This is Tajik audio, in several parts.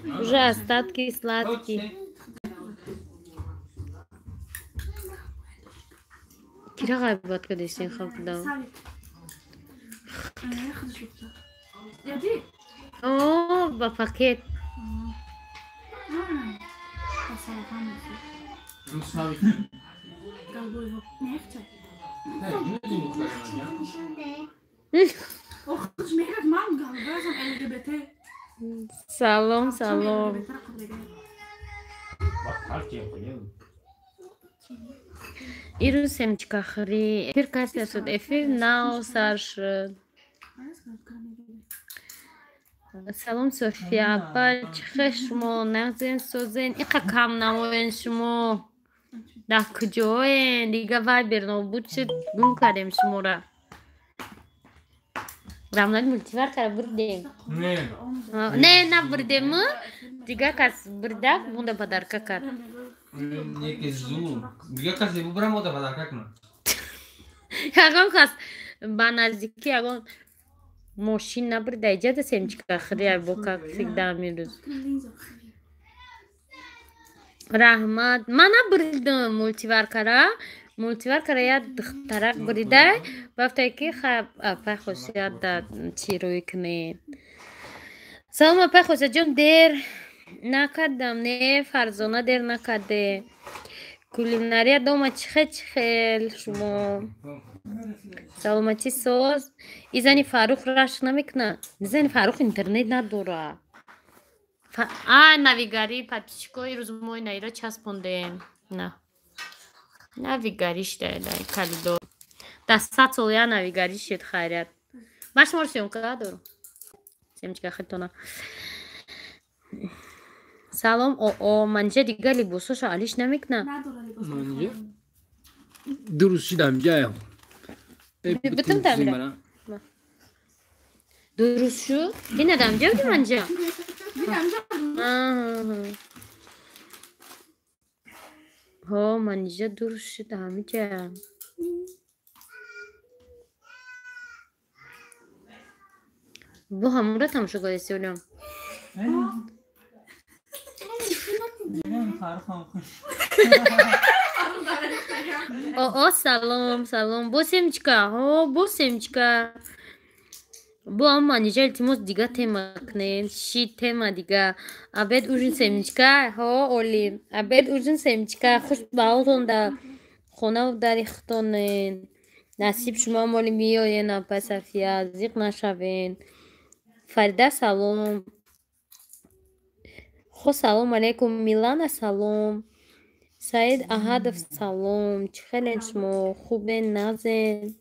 Уже остатки сладкие. Кира ғайбат кардестин хабда? О, ба пакет. Салом, салом. Ирӯз семечкахӯрӣ. Эфир касе шуд? Эфир нав сар шуд. Салом, София апа, чӣ хел шумо? Нағзен, созен? Иқа кам намоен шумо. Дар куҷоен? Дига вайбер нобуд шуд, гум кардем шуморо. Рамлани мультиваркаро бурдем. Не, набурдем. Дига кас бурда, монда подарка кард. Дига касе бубра, мода подарка кунад. Ягон кас ба наздикӣ ягон мошин набурда, иҷада семечка хӯрӣ бо как всегда амирӯз. Раҳмат. Ман набурдам мультиваркара. Мультиваркара як духтарак бурида, бафтае ки апай хосият да чӣ рӯй кунед. Салом, апай Хосиятҷон, дер накардам. Не, Фарзона, дер накарде. Кулинария дома чӣ хел, чӣ хел шумо? Саломатӣ, соз. И зани Фаррух рашк намекунад? Зани Фаррух интернет надорад. А, навигарӣ подписчикои ирӯз мо наира часпондем. На. Навигарӣ шуда калидор. Дар 100 сол я навигарӣ шид, хайрият. Ман шуморо съёмка дорам. Семечка хелтона. Салом, оо, манҷа дига либосошо алиш намекунад? Дуруст шидам ҷаям. Битум тамира. Дуруст шуд? Динадам ҷа буди манҷа? Ҳо, манижа дуруст шуд ҳамиҷа. Бо ҳамонро тамошо кардеси олям. Оо, салом, салом. Бо семечка, ҳо, бо семечка. Бо ам манижа, илтимос, дига тема кунед. Ши тема дига? Обед, ужин, семечка, ҳо, олӣ. Обед, ужин, семечка. Хуш ба ҳолтон дар хонаву дари худтонен. Насиб шумо моли меоен, апа Сафия, зиқ нашавен. Фарида, салом. Хо, салом алейкум. Милана, салом. Саид Аҳадов, салом. Чӣ хелен шумо? Хубен, нағзен?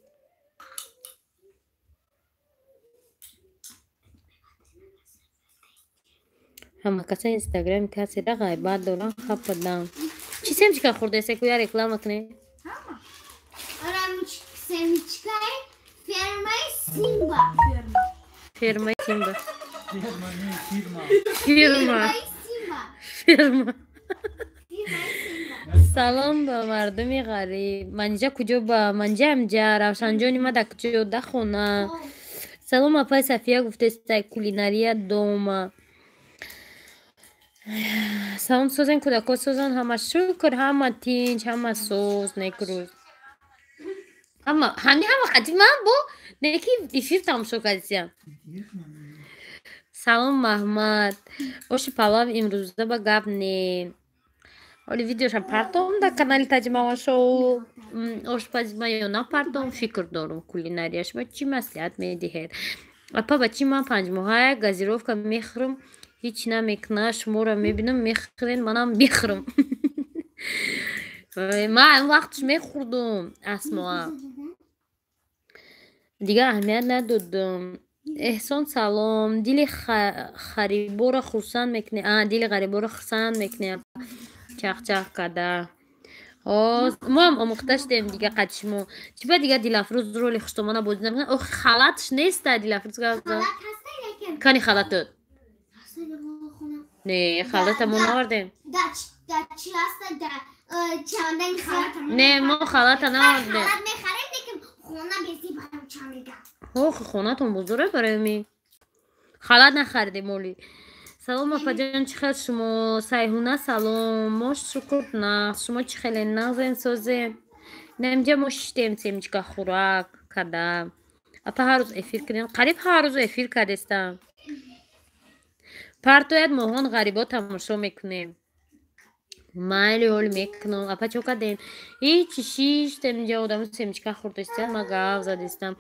Ҳама каса инстаграми касера ғайбат доранд, хападам. Чӣ семечка хӯрдасе, ку я реклама кунед? Семечкаи фермаи Симба. Фермаи Симба. Фирма. Фирма. Салом ба мардуми ғариб. Манҷа куҷо ба? Манҷа амҷа, Равшанҷони ма дар куҷо? Да хона. Салом, апай Сафия, гуфтестай кулинария дома. Салом, созен, кӯдако созан, ҳама шукр, ҳама тинч, ҳама соз, некрӯз. Ҳама, ҳами ҳама қати ман бо неки эфир тамошо кардисям. Салом, Маҳмад. Оши палав имрӯза ба гап не. Оли видеоша партом дар канали Таҷмава шоу ошпазима ё напартом, фикр дорум. Кулинария шумо чӣ маслиҳат медиҳед? Апа, ба чӣ ман панҷмоҳая газировка мехӯрам, ҳеҷ намекунад, шуморо мебинам, мехӯрен, манам мехӯрам. Ман вақтш мехӯрдум, Асмоа. Дигар аҳамият надодам. Эҳсон, салом. Дили хариборо хурсанд мекунӣ. А, дили ғариборо хурсанд мекунӣ. Чахчах карда. Мо ҳам омӯхта шудем дига қад шумо. Чӣ ба дига Дилафрӯз роли хуштомона бозӣ намекунад? Ох, халатш неста Дилафрӯз. Кани халатот? Не, халата мо наовардем. Не, мо халата наовардем. Ох, хонатон бузург барои ми. Халат нахаридем оли. Салом, апаҷон, чӣ хел шумо? Сайҳуна, салом. Мо шукр, нағз. Шумо чӣ хеле нағзен, созем? Инамҷа мо шиштем, семечка хӯрак када. Апа, ҳар рӯз эфир кунем. Қариб ҳар рӯз эфир кардестам. Партояд моҳон ғарибо тамошо мекунем. Майли, ҳол мекунам. Апа, чо кардем? Ҳичи, шиштем инҷа, одамо семечка хӯрдастиям, ма гав задистам.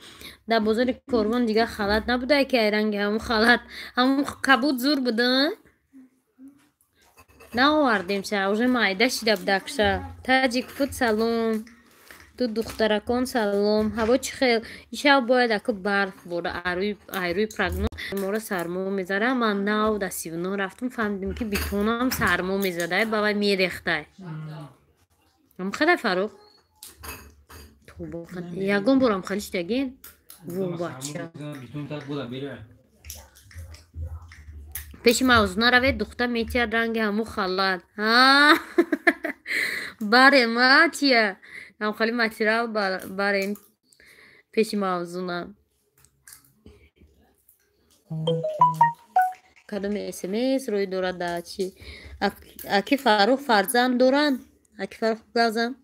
Дар бозори Корвон дига халат набудае, ки ай ранги ҳамун халат, ҳамун кабуд зур буда, наовардем ша, уже майда шида будакша. Таҷик фуд, салом. Ду духтаракон, салом. Ҳаво чӣ хел? Ишав бояд аку барф бора, айрӯи прогноз мора сармо мезара. Ман нав да сивно рафтам, фаҳмидем, ки битонам сармо мезадай, ба вай мерехтай. Амхадай, Фарух, ягон борам хали шидагин? Во, бача, пеши мавзуна равед, духта метиҳад ранги ҳамун халат. Барем, а чия? Ҳамхали материал барем пеши мавзуна. Кадоми смс рӯй дорад да чи? Аки Фарух фарзанд доранд? Аки Фарух, газам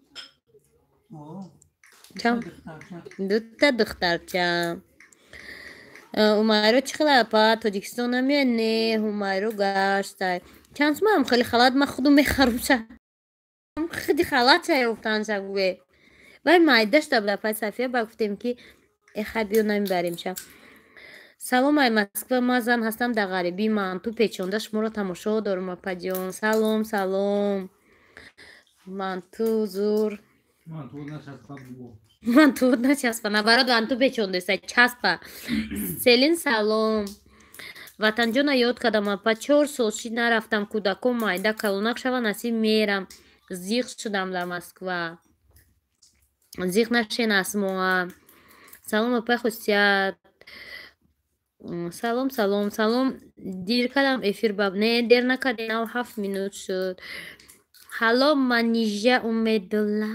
дута духтарча. Умайро чӣ хел, апа? Тоҷикистон намеяд? Не, Ҳумайро гаштай. Чанд сума ҳамхели халат? Ман худум мехарам ша. Худи халат ша ёфтанша гӯе. Вай майда шуда буда, апай Сафия, ба гуфтем, ки эхай, биё, намебарем ша. Салом ай Москва, ман зан ҳастам, дар ғарибӣ манту печонда шуморо тамошо дорам, апаҷон. Салом, салом. Манту зур. Манту начаспа, наоборот, манту печондеса, часпа. Селин, салом. Ватанҷона ёд кардам, апа, 4 сол шид нарафтам, кӯдакон майда калонак шава, насиб мерам. Зиқ шудам дар Москва. Зиқ нашен, Асмоа. Салом, апай Хусият. Салом, салом, салом. Дир кардам эфир ба? Не, дер накардем, нав 7 минут шуд. Ҳало, Манижа Умедулла.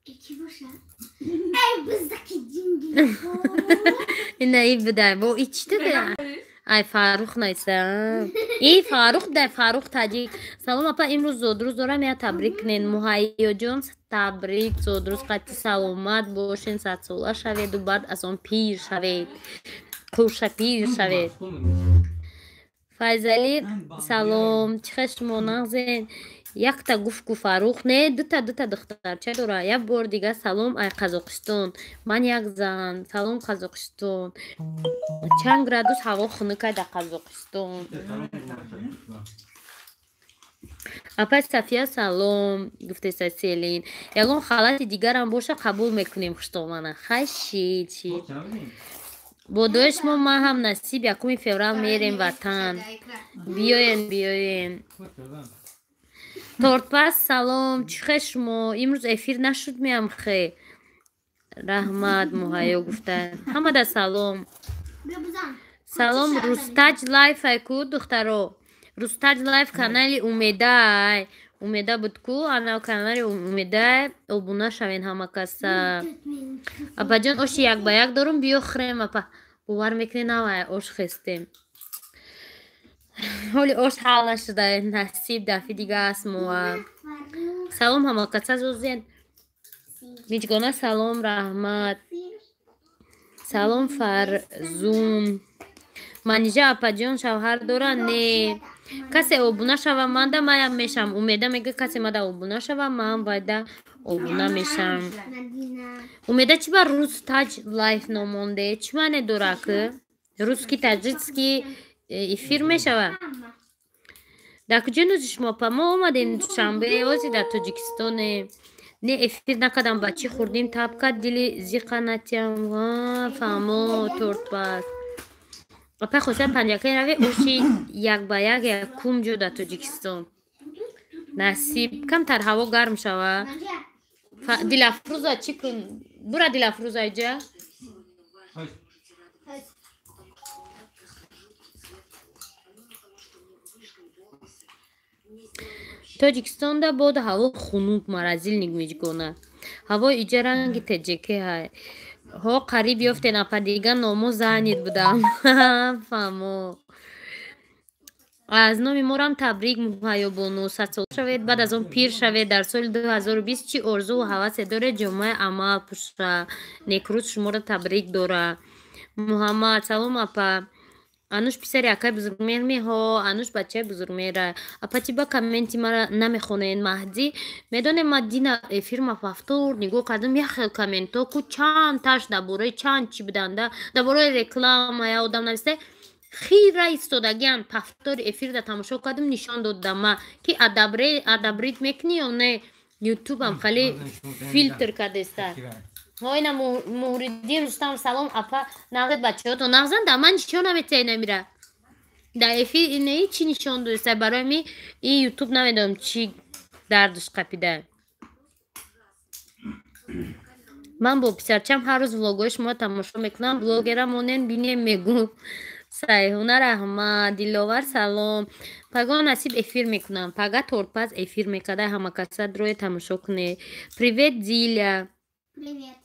Ки бошад? Эй, буздаки ҷинги. Ина и будай. Бо и чӣ дада? Ай Фарух найса. И Фарух дай, Фарух таҷик. Салом, апа, имрӯз зодрӯз дорам, я табрик кунед. Муҳайёҷон, табрик, зодрӯз қатъи, саломат бошен, садсола шаведу баъд аз он пир шавед. Қурша пир шавед. Файзалӣ, салом. Чӣ хел шумо, нағзен? Якта гуфт ку Фарух, не, дута духтарча дора. Як бор дига салом ай Қазоқистон. Ман як зан. Салом, Қазоқистон. Чанд градус ҳаво хунукай дар Қазоқистон? Апай Сафия, салом, гуфтеса Селин. Ягон халати дигарам боша, қабул мекунем, хуштомана. Хай, шид, шид. Бо дуои шумо ман ҳам насиб 1 феврал мерем ватан. Биёен, биёен. Тортпаз, салом. Чӣ хел шумо? Имрӯз эфир нашуд меам хе. Раҳмат, Муҳайё гуфта. Ҳамада салом. Салом, Рустаҷ лайф ай ку, духтаро. Рустаҷ лайф канали Умедай. Умеда буд ку, ана канали Умедай, обуна шавен ҳама каса. Апаҷон, оши як ба як дорум, биё хӯрем, апа. Бовар мекунед, навай ош хестем. Ҳоли ош ҳал нашуда, насиб дафъи дига аст моа. Салом ҳама каса, зозен. Миҷгона, салом, раҳмат. Салом, Фарзун. Манижа апаҷон шавҳар дора? Не. Касе обуна шава манда, маям мешам. Умеда мега, касе мада обуна шава, ман вайда обуна мешам. Умеда чӣ ба Рус Таҷ лайф номонде? Чӣ маъне дора ки? Русский таджикский эфир мешава? Дар куҷо нӯзи шумо, апа? Мо омадем Душанбе, ози дар Тоҷикистоне. Не, эфир накардам, ба чӣ хӯрдим, таб кард, дили зиқа натиям. Фаҳмо, тортпаз. Апай Хосият, Панҷакент раве, оши як ба як якум ҷо дар Тоҷикистон. Насиб камтар ҳаво гарм шава. Дилафрӯза чӣ кун? Бура, Дилафрӯза иҷа. Тоҷикистонда бода ҳаво хунук, морозильник миҷгона. Ҳавои иҷа ранги теҷеке ҳай. Ҳо, қариб ёфтен, апа, дига номо занид будам. Фаҳмо. Аз номи морам табрик, Муҳайёбону, 100 сол шавед, баъд аз он пир шавед. Дар соли 2020 чӣ орзуву ҳавасе доред? Ҷомаи амал пӯша. Некрӯз шуморо табрик дора. Муҳаммад, салом, апа. Ануш писари акаи Бузургмеҳр меҳо, Ануш бачаи Бузургмеҳра. Апа, чи ба комменти мара намехонед? Маҳдӣ, медонем, ма дина эфирма повтор нигоҳ кардам, як хел комментҳо ку, чанд таш дар бораи чанд чӣ буданда, дар бораи реклама я одам нависта, хира истодагиан. Повтори эфирда тамошо кардам, нишон додам ма, ки одобрить мекунӣ ё не, Ютубам хеле филтр кардеста. Ҳоина Муҳриддин Рустам, салом, апа, нағзед, бачаҳото нағзан? Да ман нишон наметиҳай, намира дар эфир инаи чӣ нишон додаста барои ми ин Ютуб, намедонам, чӣ дардаш қапида. Ман бо писарчам ҳар рӯз влогҳои шуморо тамошо мекунам, блогера монен бинем, мегӯ. Сайҳуна, раҳмат. Диловар, салом. Пагоҳ насиб эфир мекунам. Пага тортпаз эфир мекарда, ҳамакаса дроe тамошо кунед. Привет, Диля. Привет.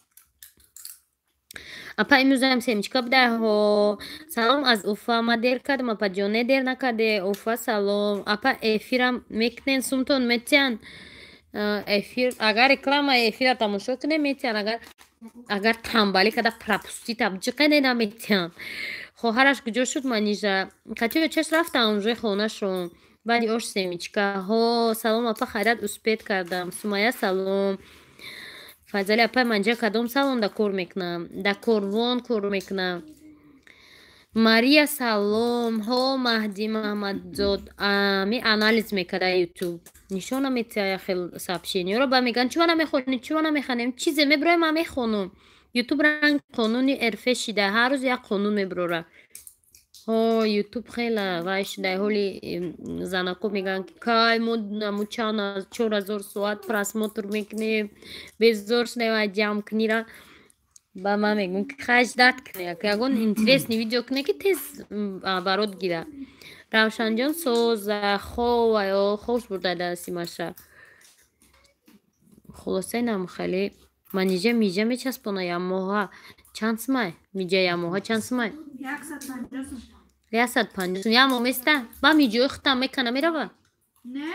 Апа, имрӯзам семечка будаҳо. Салом аз Уфа. Ма дер кардам, апаҷон? Не, дер накарде. Уфа, салом. Апа, эфирам мекунен, сумтон метиҳанд? Эфир, агар реклама эфира тамошо кунем, метиҳанд, агар тамбалӣ карда пропустить абҷиқене, наметиҳанд. Хоҳараш куҷо шуд, Манижа? Качо чаш рафтам уже хонашон. Баъди ош семечка. Ҳо, салом, апа, хайрат, успеть кардам. Сумая, салом. Файзали, апай, манҷа кадом салонда кор мекунам? Дар Корвон кор мекунам. Мария, салом. Ҳо, Маҳдӣ Маҳмадзод, ми анализ мекарда, Ютуб нишона метиҳа хел сообщениёро, ба мегӯянд, чува намехонӣ, чува намехонем, чизе мебироям, ман мехонам. Ютуб ранг қонуни РФ шида, ҳар рӯз як қонун мебирора. Ҳо, Ютуб хела вай шуда, ҳоли занако мегӯянд, ки кай мо наму чанд 4000 соат просмотр мекунем, безор шудаем ай ҷамъкунира. Ба ман мегӯм, ки хай, ждать куне, ягон интересный видео куне, ки тез оборот гира. Равшанҷон, соза ховаё, хош бурда дастимаша. Хулоса, инам хеле. Манижа миҷа мечаспона ямоҳа чанд сумай? Миҷа ямоҳа чанд сумай? 150 сум як моҳ места. Ба миҷои худтам мекана, мерава? Не,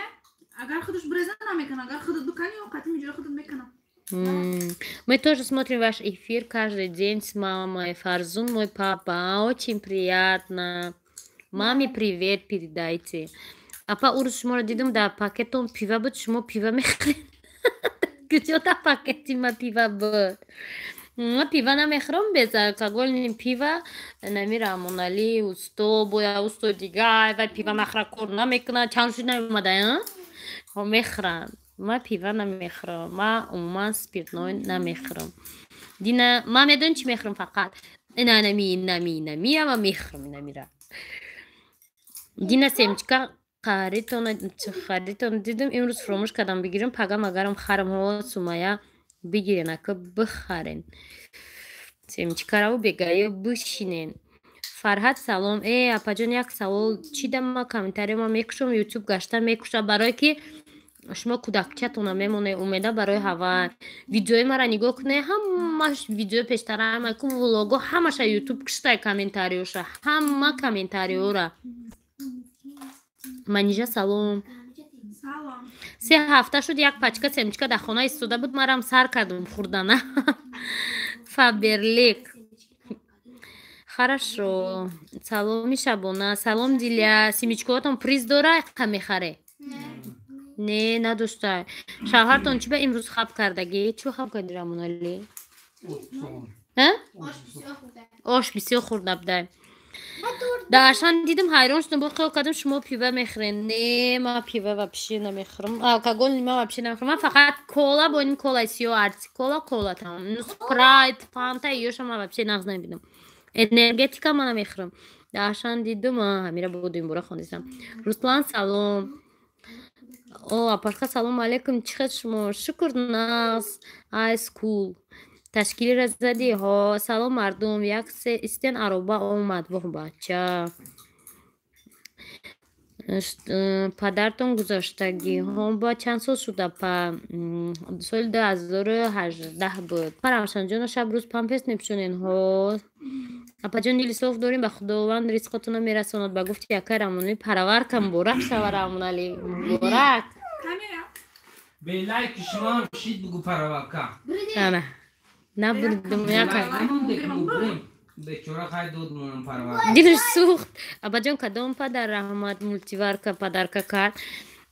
агар худаш бреза намекана, агар худат бикани, оқати миҷои худат мекана. Мы тоже смотрим ваш эфир каждый день с мамой. Фарзун мой папа, очень приятно. Маме привет передайте. Апа, урӯз шуморо дидам, дар пакетон пива буд, шумо пива мехӯред? Куҷо дар пакети ма пива буд? Ма пива намехӯрам, безалкогольный пива нами Рамонали усто боя, усто дигар вай пива нахӯра, кор намекунад, чанд шуд наомада, мехӯранд. Ма пива намехӯрам, ма умуман спиртной намехӯрам. Дина ма медонӣ чӣ мехӯрам? Фақат инанами, инами, инамира ма мехӯрам, инамира. Дина семечка харитон дидам, имрӯз фуромӯш кардам бигирам, пага магарам харам. Ҳо, Сумая, бигирен, ака, бихарен семечкараву бегаё бишинен. Фарҳад, салом. Э, апаҷон, як савол: чӣ да ма комментария ма мекушам, Ютуб гашта мекуша? Барое ки шумо кӯдакчатона мемоне, умеда, барои ҳава видеои мара нигоҳ куне, ҳамаш видеои пештара, ҳама ку влого, ҳамаша Ютуб куштай, комментариёша, ҳама комментариёра. Манижа, салом. 3 ҳафта шуд, як пачка семечка дар хона истода буд, марам сар кардам хӯрдана. Фаберлик, хорошо. Саломи шабона, салом, Диля. Семечкаотон приз дора, қа мехаре? Не, надошта. Шавҳартон чӣ ба имрӯз хаб кардагӣ? Чӣ хаб карди, Рамоналӣ? Ош бисёр хӯрда будай. Даашан дидам, ҳайрон шудам, бо хиёл кардам, шумо пива мехӯрен. Не, ма пива вообще намехӯрам, алкоголь ма вообще намехӯрам. Ма фақат кола, бо ин колаи сиё, арси кола, кола, тамом. Спрайт, фанта ёша ма вообще нағз намебинам, энергетика ма намехӯрам. Даашан дидам, ҳамира бо дуюмбора хондисам. Руслан, салом. О, апашка, салом алейкум, чӣ хел шумо? Шукр, нағз. Ай скул ташкилира задӣ? Ҳо. Салом, мардум, як се истен, ароба омад. Воҳ, бача, падартон гузаштагӣ ба чанд сол шуда? Па соли 2018 буд. Па, Равшанҷоно, шаб рӯз памперс мепӯшонен? Ҳо. Апаҷон, дили соф дорем, ба Худованд ризқотона мерасонад. Ба гуфти акай Рамонали, параварка муборак шава, Рамонали, муборак. Белайки шумоам шид, бугу параварка. Ана набурдум якай. Бечора хай дод монам параварка. Дилш сӯхт. Апаҷон, кадом падар раҳмат мультиварка подарка кард?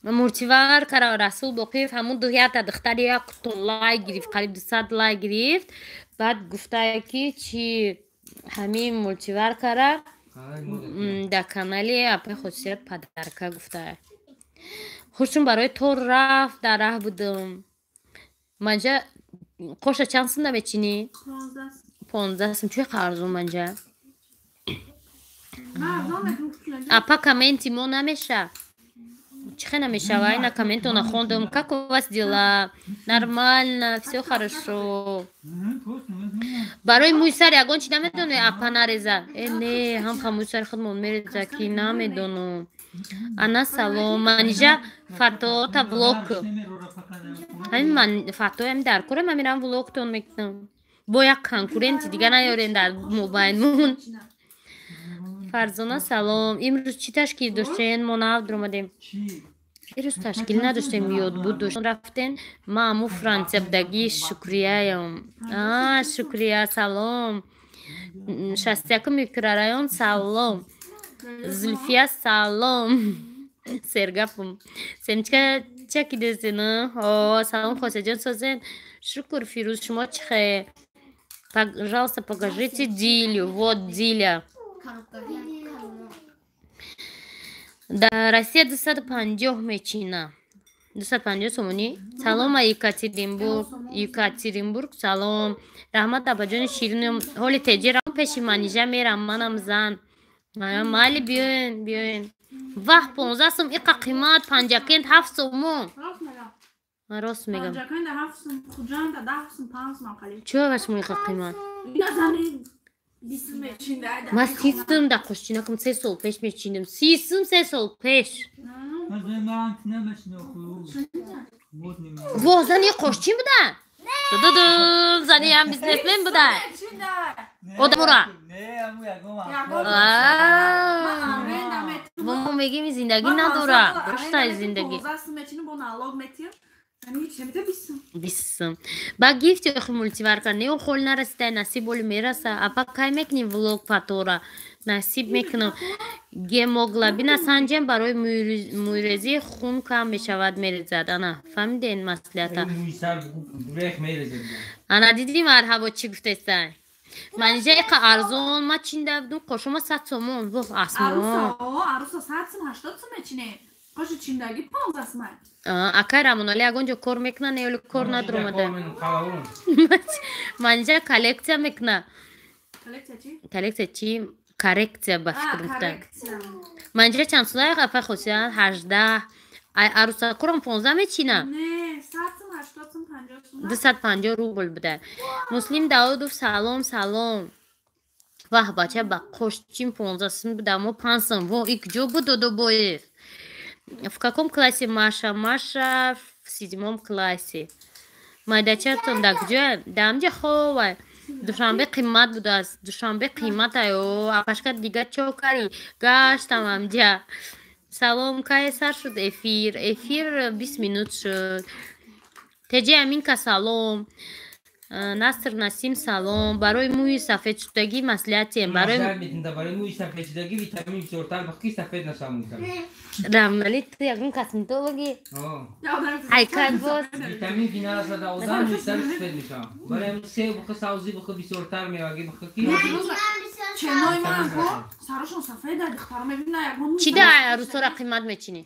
Мультиваркара Расул Боқиев, ҳамун дуята духтари як лайк гирифт, қариб 200 лайк гирифт. Баъд гуфтае, ки чи ҳамин мультиваркара дар канали апаи Хосият подарка гуфтае. Хушум барои тор рафт, дар раҳ будум. Манҷа, қоша чанд сум намечинӣ? 15 сум. Чӯи қарзу, манҷа? Апа, комменти мо намеша. Чӣ хе намешава? Ина комментона хондум. Как у вас дела? Нормально, все хорошо. Барои мӯи сар ягон чи намедонӣ, апа, нареза? Э, не, ҳамха мӯи сари худмон мереза, ки намедонам. Ана, салом, Манижа, фатота влог. Ҳамин фатоям дар кора, ман мерам, влогтон мекунам. Бо як конкуренти дига наёрем дар мобайнмон. Фарзона, салом. Имрӯз чӣ ташкил доштен? Мо нав дуромадем. Ирӯз ташкил надоштем, ёдбуд дошт, рафтен. Ма аму Франсия будагӣ, Шукрияям. А, Шукрия, салом. 61 микрорайон, салом. Зульфия, салом. Сергапум семечка чакидесена. О, салом, Хосиятҷон, созен? Шукр, Фирӯз, шумо чӣ хе? Пожалуйста, покажите Дилю. Вот Диля. Дар Россия 250 мечина, 250 сомонӣ. Салом, Екатеринбург, Екатеринбург, салом. Раҳмат, абаҷони ширинум. Ҳоли теҷирам, пеши Манижа мерам, манам зан. Майли, биёен, биёен. Ваҳ, 15 сум иқа қимат? Панҷакент 7 сомон. Ман рост мегам. Чӯ ва шумо иқа қимат? Ман 30 сум да қошчинакам 3 сол пеш мечиндим. 30 сум 3 сол пеш. Во, зани қошчин буда. Дуду, зани ҳам бизнесмен буда. Одамура. Мо мегим, зиндагӣ надора. Доштай зиндагӣ. 20 сум. Ба гифти охи мультиварка не хол нарасидай, насиб оли мераса. Апа, кай мекунӣ влог фатора? Насиб мекунам. Гемоглобина санҷем, барои мӯйрезӣ хун кам мешавад, мерезад. Ана, фаҳмиден маслиҳата? Ана, дидӣ, марҳабо, чӣ гуфтестай? Манижа, иқа арзон ма чинда будум, қошума 100 сомон. Воҳ, асмон. Қоши чиндагӣ 15 сум. Акай Рамонали ягон ҷо кор мекуна, не ёли кор надромада? Манижа коллекция мекуна. Коллекция чи? Коррекция, ба фикр гуфта. Манижа чанд сола, апай Хосият? 18. Ай, арӯсакорам 15 мечина? 250 рубл буда. Муслим Даудов, салом, салом. Ваҳ, бача, ба қошчин 15 сум буда, мо 5 сум. Во, ик ҷо буд, Додобоев? В каком классе Маша? Маша в седьмом классе. Майдачатон да куҷоя? Да амҷа ховай. Душанбе қимат будааст. Душанбе қимат аю. Апашка, дига чо кари? Гаштам амҷа. Салом, кай сар шуд эфир? Эфир 20 минут шуд. Теҷи Аминка, салом. Наср Насим, салом. Барои мӯи сафедшудагӣ маслиҳатем. Барои мӯи сафедшудагӣ витамин бисёртар бахки, сафед нашавад. Рамали, ту ягон косметологи? Айкай боз. Витамин ки нарасада, одам мӯи сар сафед мешавад. Барои себ бихӯ, сабзӣ бихӯ, бисёртар мевагӣ бихӯ, ки Ченои ман ко сарашон сафеда, духтаро мебина ягон. Чӣ да арӯсора қимат мечинӣ?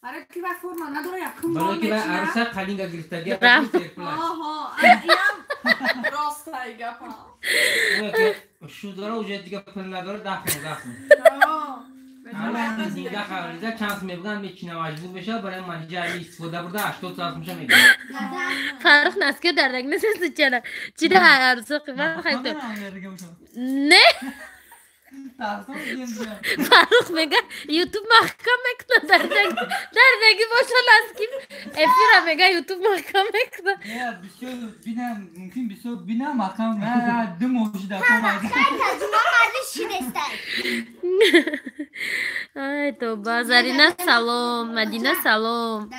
Барои ки вай форма надора, якум. Барои ки вай арӯса қалинга гирифтагӣ. Иам ростай гапа. Шудора уже дига пул надора, дафн дафн. Зинда хабариза чанд сум мебуданд, мечина, маҷбур мешавад. Барои манижа истифода бурда, 80 саат меша мегирад. Фаррух наски дардаг несест, чара? Чӣ да арӯсо қимат хайто? Не. Фаррух мега, ютуб маҳкам мекуна, дардаги боша носки эфира мега, ютуб маҳкам мекуна. Мумкин бисёр бинам маҳкам ду моҳ шуда. Ай тоба. Зарина салом, Мадина салом.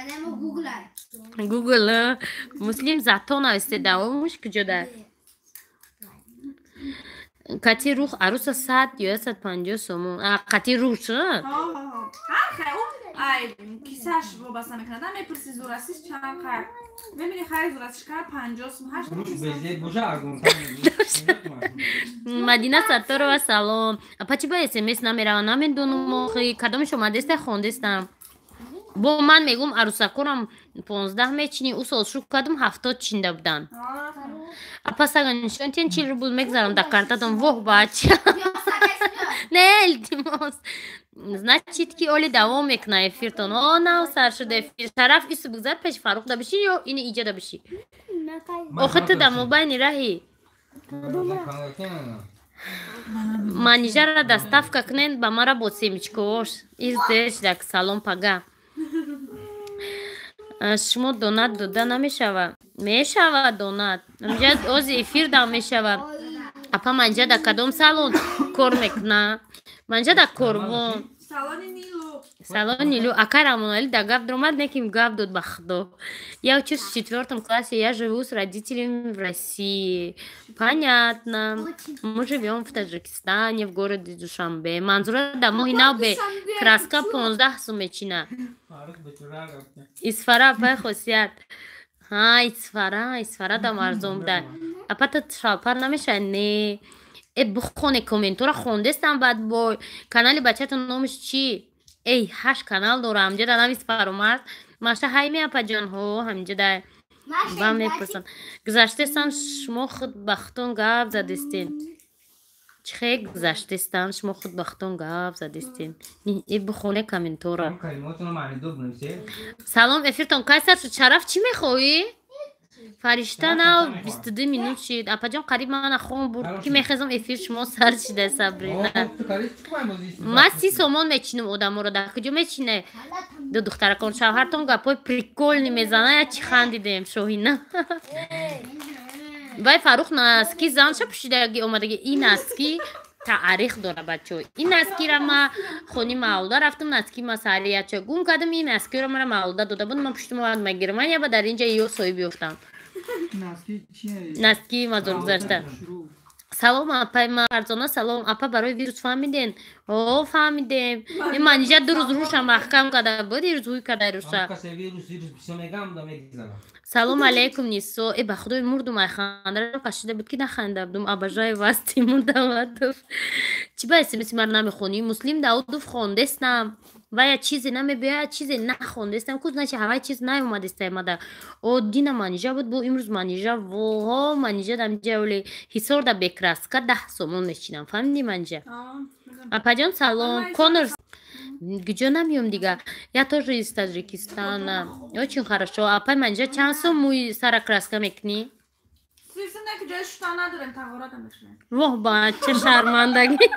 Гугл Муслим зато нависте, давомуш куҷода? Кати рух аруса 100 ё 150 сомон. Кати рух Кисаш вобаста мекунад, мепурси зурасиш чанд қар, мебини хай зурасиш кар 50 сум. Мадина Сатторова салом. Апа, чи ба смс намерава? Намедонум охи, кадомиш омадеста, хондестам. Бо ман мегум, арӯсакорам 15 мечини, ӯ сол шук кардум, 70 чинда буданд. Апа, сага нишон тиен, 40 рубл мегзарам дар картатон. Воҳ, бача, не, илтимос. Значит, ки оли давом мекуна эфиртон. О, нав сар шуда эфир. Шараф, ису бигзар, пеши Фаррух да биши ё ини иҷа да биши. Охи ту да мобайни раҳӣ. Манижара доставка кунен ба мара бо семечкаош издешдак. Салом, пага. Шумо донат дода намешава? Мешава донат, ози эфир да мешава. Апа, манҷа да кадом салон кор мекуна? Манҷа да Корвон, салон Нилу. Ака Рамонали да гап дромад, неким гап дод, ба худо. Я учусь в четвертом классе, я живу с родителями в России. Понятно. Мы живем в Таджикистане, в городе Душанбе. Манзура да моҳи нав бе краска 15 сум мечина. Исфара, апай Хосият. Ҳа, Исфара, Исфара да арзон буда. Апа, та шалпар намешавад? Не, э, бихоне комментора, хондестам. Баъд бо канали бачатон номаш чӣ? Эй, ҳашт канал дорам. Ҳамҷа да навис, Фаромарз маша ҳайме, апаҷонҳо, ҳамҷа да ба мепурсам. Гузаштестам, шумо худ ба худтон гап задистен. Чихе гузаштестам, шумо худ ба худтон гап задистен. Э, бихоне комментора. Салом, эфиртон кай сар шуд? Шараф, чӣ мехоҳӣ? Фаришта, нав 22 минут шид. Апаҷон, қариб мана хон бурд, ки мехезам, эфир шумо сар шида. Сабрина, ман 30 сомон мечинам одаморо. Дар куҷо мечине? Ду духтаракон, шавҳартон гапҳои прикольный мезана, я чӣ хандидем. Шоҳина, вай Фаррух носки занша пӯшидаги омадаги. Ин носки таърих дора, бачо. Ин носкира ма хони маҳаллуда рафтам, носки ма сарияча гум кардам. Ин носкиро мара маҳаллуда дода буд, ман пуштум овардам ма Германия, ба дар инҷа ё соҳиб ёфтам. Носки мазор гузашта. Салом, апай ма Фарзона, салом, апа. Барои вирус фаҳмиден? О, фаҳмидем. Ин Манижа ду рӯз руша маҳкам карда буд, ирӯз ҳуй карда руша. Салом алейкум, Нисо. Э, ба худои, мурдум ай ханда кашида буд, ки наханда будум. Обожаю вас, Тимур Давлатов. Чӣ ба смси маро намехонӣ? Муслим Даудов, хондестам, вая чизе намебиёяд, чизе нахондестам ку, значит, ҳавай чиз наомадеста мада. О, дина Манижа буд, бо имрӯз Манижа. Воҳо, Манижа дамҷа Ҳисор да бе краска 10 сомон мечинам, фаҳмидӣ, Манижа? Апаҷон, салом. Конор, куҷо намеём дига? Я тоже из Таджикистана. Очень хорошо. Апай Манижа, чанд сом мӯи сара краска мекунӣ? Воҳ, бача, шармандагӣ.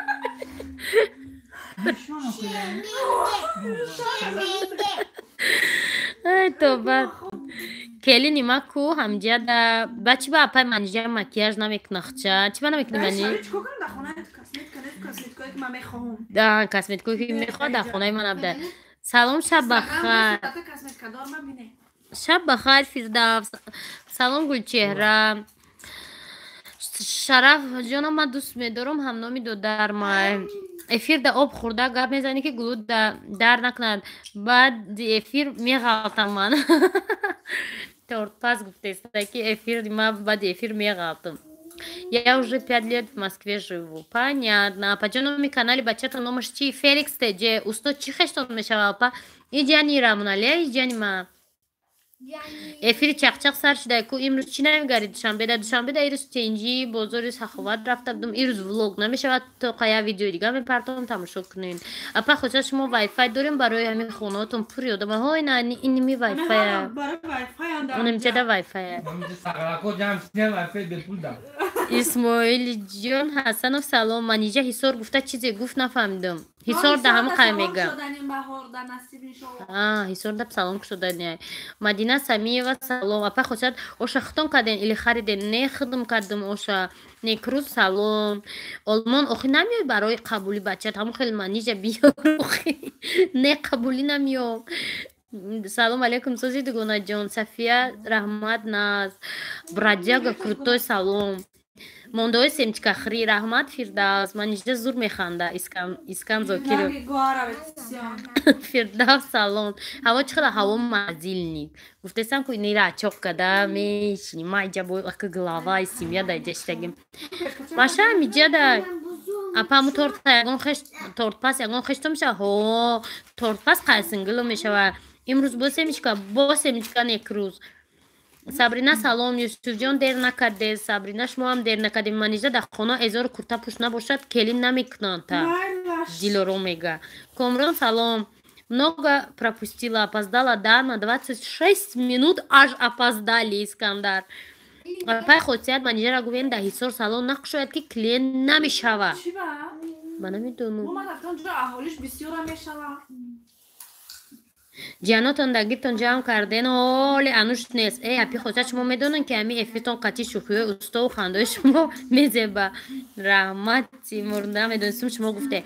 Ай тоба. Келини ма ку ҳамҷада ба чӣ ба апай Манижа макияж намекунахча? Чӣ ба намекунӣ, мани? Косметикое ки мехоҳад, дар хонаи ман абда. Салом, шаб бахайр. Шаб бахайр, Фирдавс. Салом, Гулчеҳра. Шараф ҷонам, ман дӯст медорам, ҳамноми додармай. Эфир да об хӯрда гап мезанӣ, ки гулӯ дар накунад. Баъди эфир меғалтам ман. Тортпаз гуфтеста, ки эфир ма баъди эфир меғалтам. Я уже 5 лет в Москве живу. Понятно. Апаҷон, номи канали бачата номаш чи? Феликс Теже. Устод, чӣ хештон мешава, апа? И ҷани Рамоналия, и ҷани ма. Эфири чақчақ сар шуда ку. Имрӯз чӣ намегари Душанбеда? Душанбеда ирӯз тенҷи бозори Саховат рафта будум. Ирӯз влог намешавад, то қая видеои дига мепартом, тамошо кунед. Апа Хоҷа, шумо вайфай дорем? Барои ҳамин хонаотон пур ёдама. Ҳой, на, иними вайфая, унимҷада вайфая. Исмоилҷон Ҳасанов, салом. Манижа Ҳисор гуфта, чизе гуфт, нафаҳмидам. Ҳисор да ҳама қай мега. Ҳисор да салом кушодани. Мадина Самиева, салом. Апа Хосият, оша хитон карден или хариден? Не, хидм кардам оша. Некрӯз, салом. Олмон охи намеёй барои қабули бачат? Ҳамон хел Манижа биёр охи. Не, қабулӣ намеём. Салом алейкум, сози дугонаҷон. Сафия, раҳмат, наз. Бродяга крутой, салом. Мондаҳои семечкахӯрӣ, раҳмат, Фирдавс. Манижа зур механда. Искан Зокиров. Фирдавс, салом. Ҳаво чӣ қадар? Ҳаво мазилник. Гуфтесам ку, нира чоқ када мешини. Ма иҷа бо ака главаи семья да иҷа шитагим. Маша миҷа да апаму торта ягон хеш, тортпас ягон хешто мешава? Ҳо, тортпас қайсингило мешава. Имрӯз бо семечка, бо семечка некрӯз. Сабрина, салом. Юсуфҷон, дер накарде. Сабрина, шумоам дер накардем. Манижа дар хона эзору курта пӯш набошад, келин намекунанд та. Дилоро мега. Комрон, салом. Много пропустила, опоздала, да, на 26 минут аж опоздали, Искандар. Апай Хосият, Манижара гӯем, дар Ҳисор салон накушояд, ки клиент намешава. Ба намедонам. Ҷиянотон дагиртон ҷамъ карден, ҳоле ануш нест. Э, апи Хосият, шумо медонед, ки ҳами эфиртон қатъи шӯхиҳои устову хандаҳои шумо мезеба. Раҳмат, Тимур, намедонистум, шумо гуфте.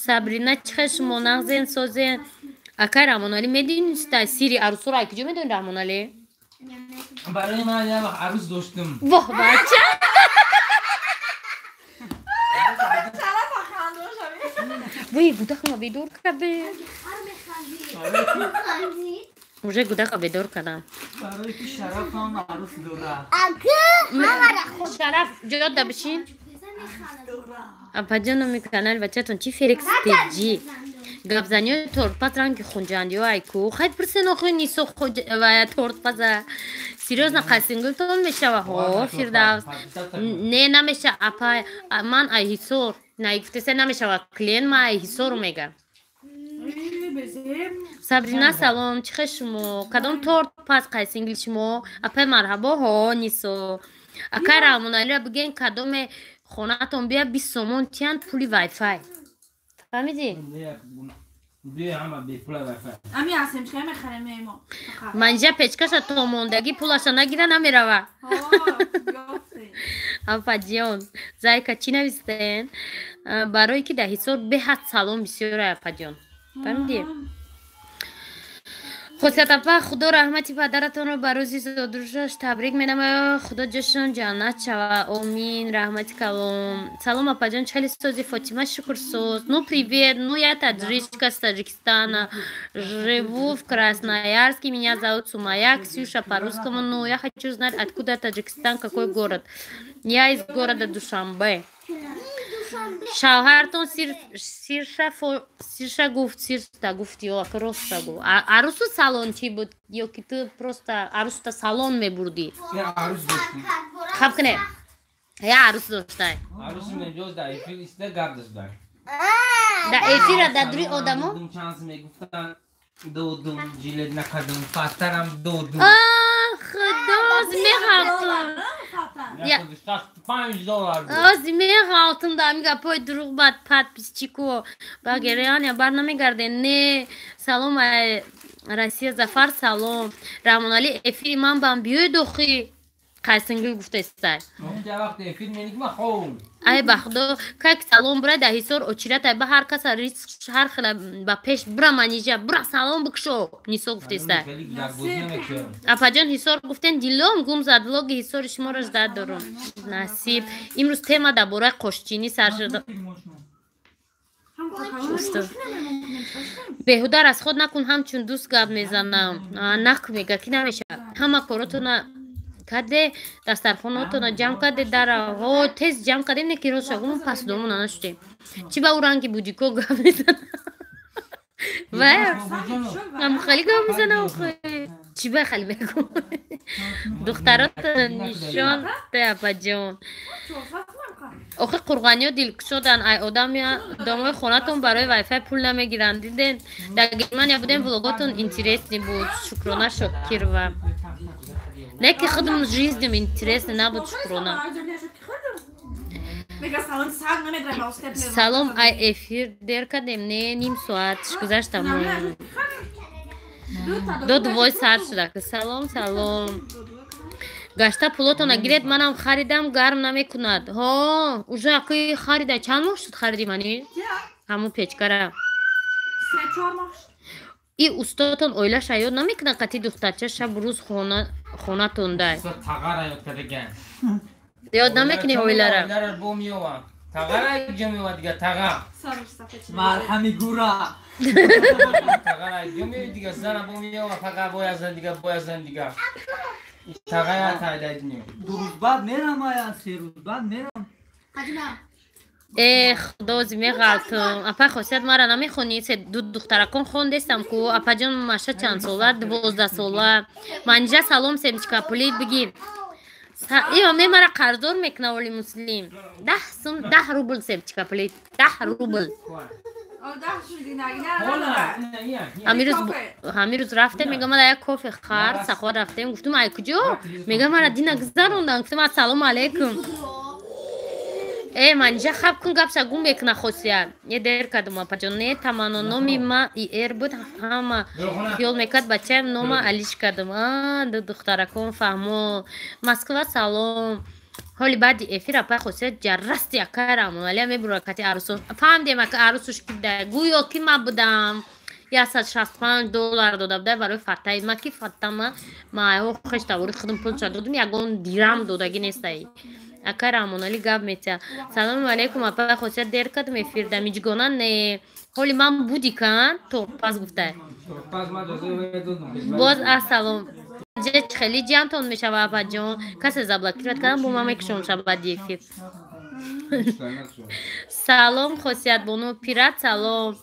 Сабрина, чӣ хел шумо, нағзен, созен? Акай Раҳмоналӣ, медониста сири арӯсоро ай куҷо медонӣ, Раҳмоналӣ? Барои ман як вақт арӯс доштум. Воҳ, бача! Вой, гудаха бедор карде. Уже гудаха бедор кардам. Барои ки Шарафам арӯс дорад. Шараф, ҷоят да бишин. Апаҷон, канали бачатон чӣ? Феликс Теҷи. Гапзаниҳои тортпаз ранги хунҷандиҳо айку. Хай пурсен охи нисо ва тортпаза. Серьёзно, қайсингултон мешава? Ҳо, Фирдавс. Не, намеша, апа, ман ай Ҳисор. Наигуфтеса, намешава клиент, ман ай Ҳисор мега. Сабрина, салом, чӣ хел шумо? Кадом торт паз қайсингил шумо? Апай, марҳабо, ҳо, Нисо. Акай Раҳмоналиро бигӯен, кадоме хонатон бия, 20 сомон тиянд пули вайфай. Фаҳмидӣ? Ами асемчка мехарем мо. Манижа печкаша то мондагӣ пулаша нагира, намерава. Апаҷон, зайка, чӣ навистен? Барое ки дар Ҳисор беҳад салом бисёр, апаҷон. Фаҳмидӣ? Хосият апа, Худо раҳмати падаратонро ба рӯзи зодрӯзаш табрик менамояд. Худо ҷошон ҷаннат шава. Омин, раҳмати калом. Салом, апаҷон, чали сози? Фотима, шукрсоз. Ну, привет, ну, я таджичка с Таджикистана. Живу в Красноярске, меня зовут Сумая, Ксюша по-русскому. Ну, я хочу знать, откуда Таджикистан, какой город. Я из города Душанбе. Шавҳартон сирша гуфт, сирта гуфт ё роста гуфт? Арӯсу салон чӣ буд ё ки ту просто арӯсута салон мебурдӣ? Хаб кне, я арӯс доштай. Да эфира, да дури одамо. Додум, жилет накардум, фатарам додум. Худоз, меғалтум. 5 доллар. Ози меғалтум да ами гапои дурӯғ бад подписчико. Багереян бар намегарден. Не, салом Россия, Зафар, салом. Раҳмоналӣ, эфири ман бам биёй дохи. Қайсингил гуфтестай. Ай, ба худо, как салон бура дар Ҳисор очират, ай ба ҳар каса риск ҳар хела ба пеш бура. Манижа, бура, салон бикшо, Нисо гуфтестай. Апаҷон, Ҳисор гуфтен, дилом гум зад. Влоги Ҳисори шуморо ждать дорум. Насиб. Имрӯз тема дар бораи қошчинӣ сар шуд. Беҳуда расход накун, ҳамчун дӯст гап мезанам. Нак мега, ки намешавад. Ҳама коротона каде, дастархонаотона ҷамъ каде, дара ҳо тез ҷамъ кардем, не ки рост шагумон пас домона нашудем. Чӣ ба ӯ ранги будико гап мезана? Вай ам хали гап мезана охи. Чӣ ба хали мегӯ? Духтаротона нишон те, апаҷон. Охи қурғаниё дилкушодан, ай одам домои хонатон барои вайфай пул намегиранд. Диден, дар Германия будем, влоготон интересный буд. Шукрона Шокирова. Не ки худам жизним интересный набуд, Шукрона. Салом, ай эфир дер кардем? Не, ним соат гузаштам, ду двой сар шуда. Салом, салом. Гашта пулотона гиред, манам харидам, гарм намекунад. Ҳо, уже акои харида, чанд моҳ шуд хариди мани ҳамун печкара? И устодтон оилаша ёд намекунад, қати духтарча шабу рӯз хонатондай. Ёд намекунӣ оилара? Марҳами гура. Ду рӯз баъд мерам, ая 3 рӯз баъд мерам. Э, худози, меғалтум. Апа Хосият, мара намехонӣ? Се ду духтаракон хондестам ку. Апаҷон, Маша чанд сола? 12 сола. Манҷа, салом. Семечка пулит бигир. Ива ме мара қарздор мекуна. Оли муслим, 10 сум, 10 рубл. Семечка пулит, 10 рубл. Ҳамирӯз рафтем, мега мара як кофе хар. Сахо рафтем, гуфтум: «Ай куҷо?» Мега: «Мара дина гузарондан». Гуфтум: «Ассалому алайкум». Э, манҷа, хаб кун, гапша гум мекуна Хосият. Е, дер кардум, апаҷон? Не, Тамано номи ма ир буд, ҳама хиёл мекард бачаям, нома алиш кардум. Ду духтаракон фаҳмо. Москва, салом. Ҳоли баъди эфир апай Хосият ҷаррасти акай Раҳмоналия мебура кати арӯсо. Фаҳмдем, ака арӯсуш кида, гӯё ки ма будам. 165 доллар дода буда барои фатаи ма, ки фатама ма айҳо хеш тавори худам пулша додум, ягон дирам додагӣ нестай. Акай Раҳмоналӣ гап метия. Салому алайкум, апай Хосият, дер кардум эфирда? Миҷгона не, ҳоли ман буди кан торпаз гуфтай. Боз ассалом. Хеле ҷамътон мешава, апаҷон. Касе заблокировать кардам, бо ман мекушом шабади эфир. Салом, Хосиятбону пират, салом.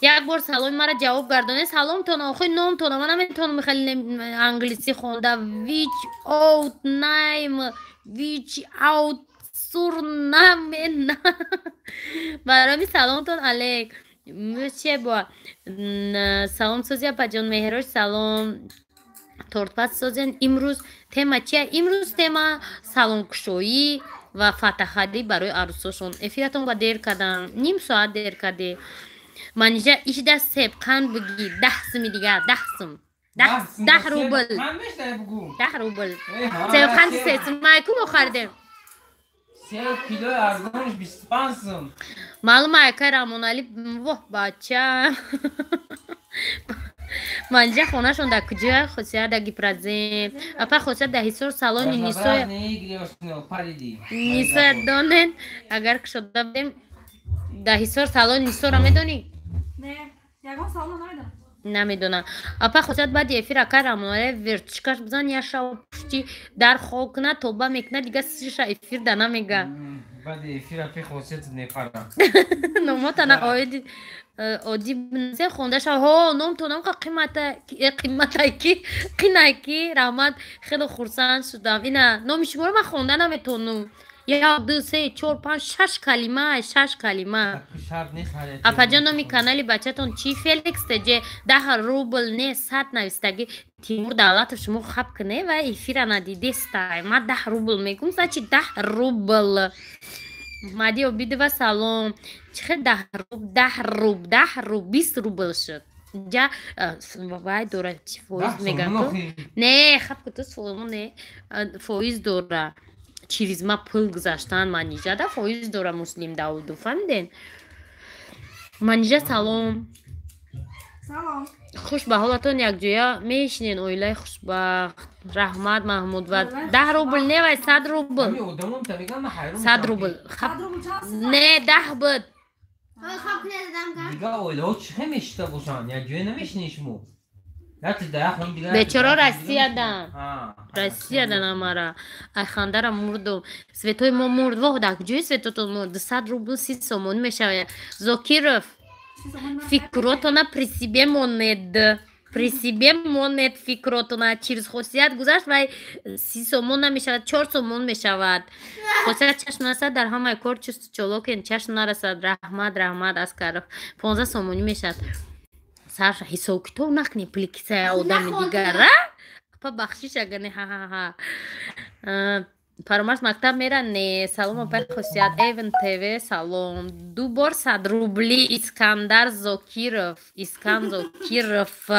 Як бор саломи мара ҷавоб гардоне. Саломтон, охи номтона ман наметавонам хеле англисӣ хонда. Which out name, which out surname. Бароми саломтон алейк. Че бо салом сози, апаҷон Меҳрош, салом. Тортпаз созен. Имрӯз тема чия? Имрӯз тема салонкушоӣ ва фатахарӣ барои арӯсошон. Эфиратон ба дер кардам, ним соат дер кардем. Манижа, ишда себқанд бигӣ, 10 суми дигар, 10 сум, 10 рубл, 10 рубл себқанди 3 сум майку мо харидем. Маълума, акай Раҳмоналӣ. Воҳ, бача. Манҷа хонашон дар куҷоя, Хосият? Дар Гипрозем. Апа Хосият, дар Ҳисор салони Нисоя донен? Агар кушода будем дар Ҳисор салони Нисора медонӣ? Намедонам. Апа Хосият, баъди эфир акай Раҳмоналӣ вертушкаш бизан, як шав пушти дар хоб куна, тоба мекуна, дига сиша эфир да намега. Баъди эфир апи Хосият мепарам. Номотана оиди оддӣ бинзе хондаша. Ҳо, номтонам қа қимата, қиматай ки, қинай ки. Раҳмат, хеле хурсанд шудам. Ина номи шуморо ман хонда наметонам. Як, ду, се, чор, панҷ, шаш калима, шаш калима. Апаҷон, номи канали бачатон чи? Феликс теже. 10 рубл не, 100 навистагӣ. Тимур Давлатов, шумо хаб куне ва эфира надидестай. Ма 10 рубл мегум, значит 10 рубл. Мади Обидова, салом. Чӣ хел 10 рубл, 10 рубл, 10 рубл 20 рубл шуд? Ҷа вай дора, чи фоиз мегам? Не, хаб ку, ту не, фоиз дора. Через ма пул гузаштан Манижада фоиз дора. Муслим Давуду, фаҳмиден? Манижа, салом. Салом. Хуш ба ҳолатон, якҷоя мешинен, оилаи хушбахт. Раҳмат, Маҳмуд. Ва 10 рубл не, вай 100 рубл, 100 рубл не, 10 буд. Дига оилаҳо чӣ хел мешита бошанд? Якҷоя намешинед шумо? Бечоро Россиядан, Россиядан амара. Ай хандара мурдум. Светои мо мурд. Воҳ, дар куҷои светотон мурд? 200 рубл 30 сомонӣ мешавад. Зокиров, фикротона при себе монед, при себе монед фикротона. Через Хосият гузашт, вай 30 сомон намешавад, 4 сомон мешавад. Хосият, чашм нарасад, дар ҳамаи кор чусту чолокен, чашм нарасад. Раҳмат, раҳмат, Аскаров. 15 сомонӣ мешавад. Сар ҳисобкитоб накунӣ, пули кисаи одами дигара. Апа, бахшиш, агар не. Ҳа-ҳа-ҳа. Фаромарз мактаб мера? Не. Салом, апай Хусият. Эвен ТВ, салом. Ду бор 100 рубли. Искандар Зокиров, Искан Зокиров.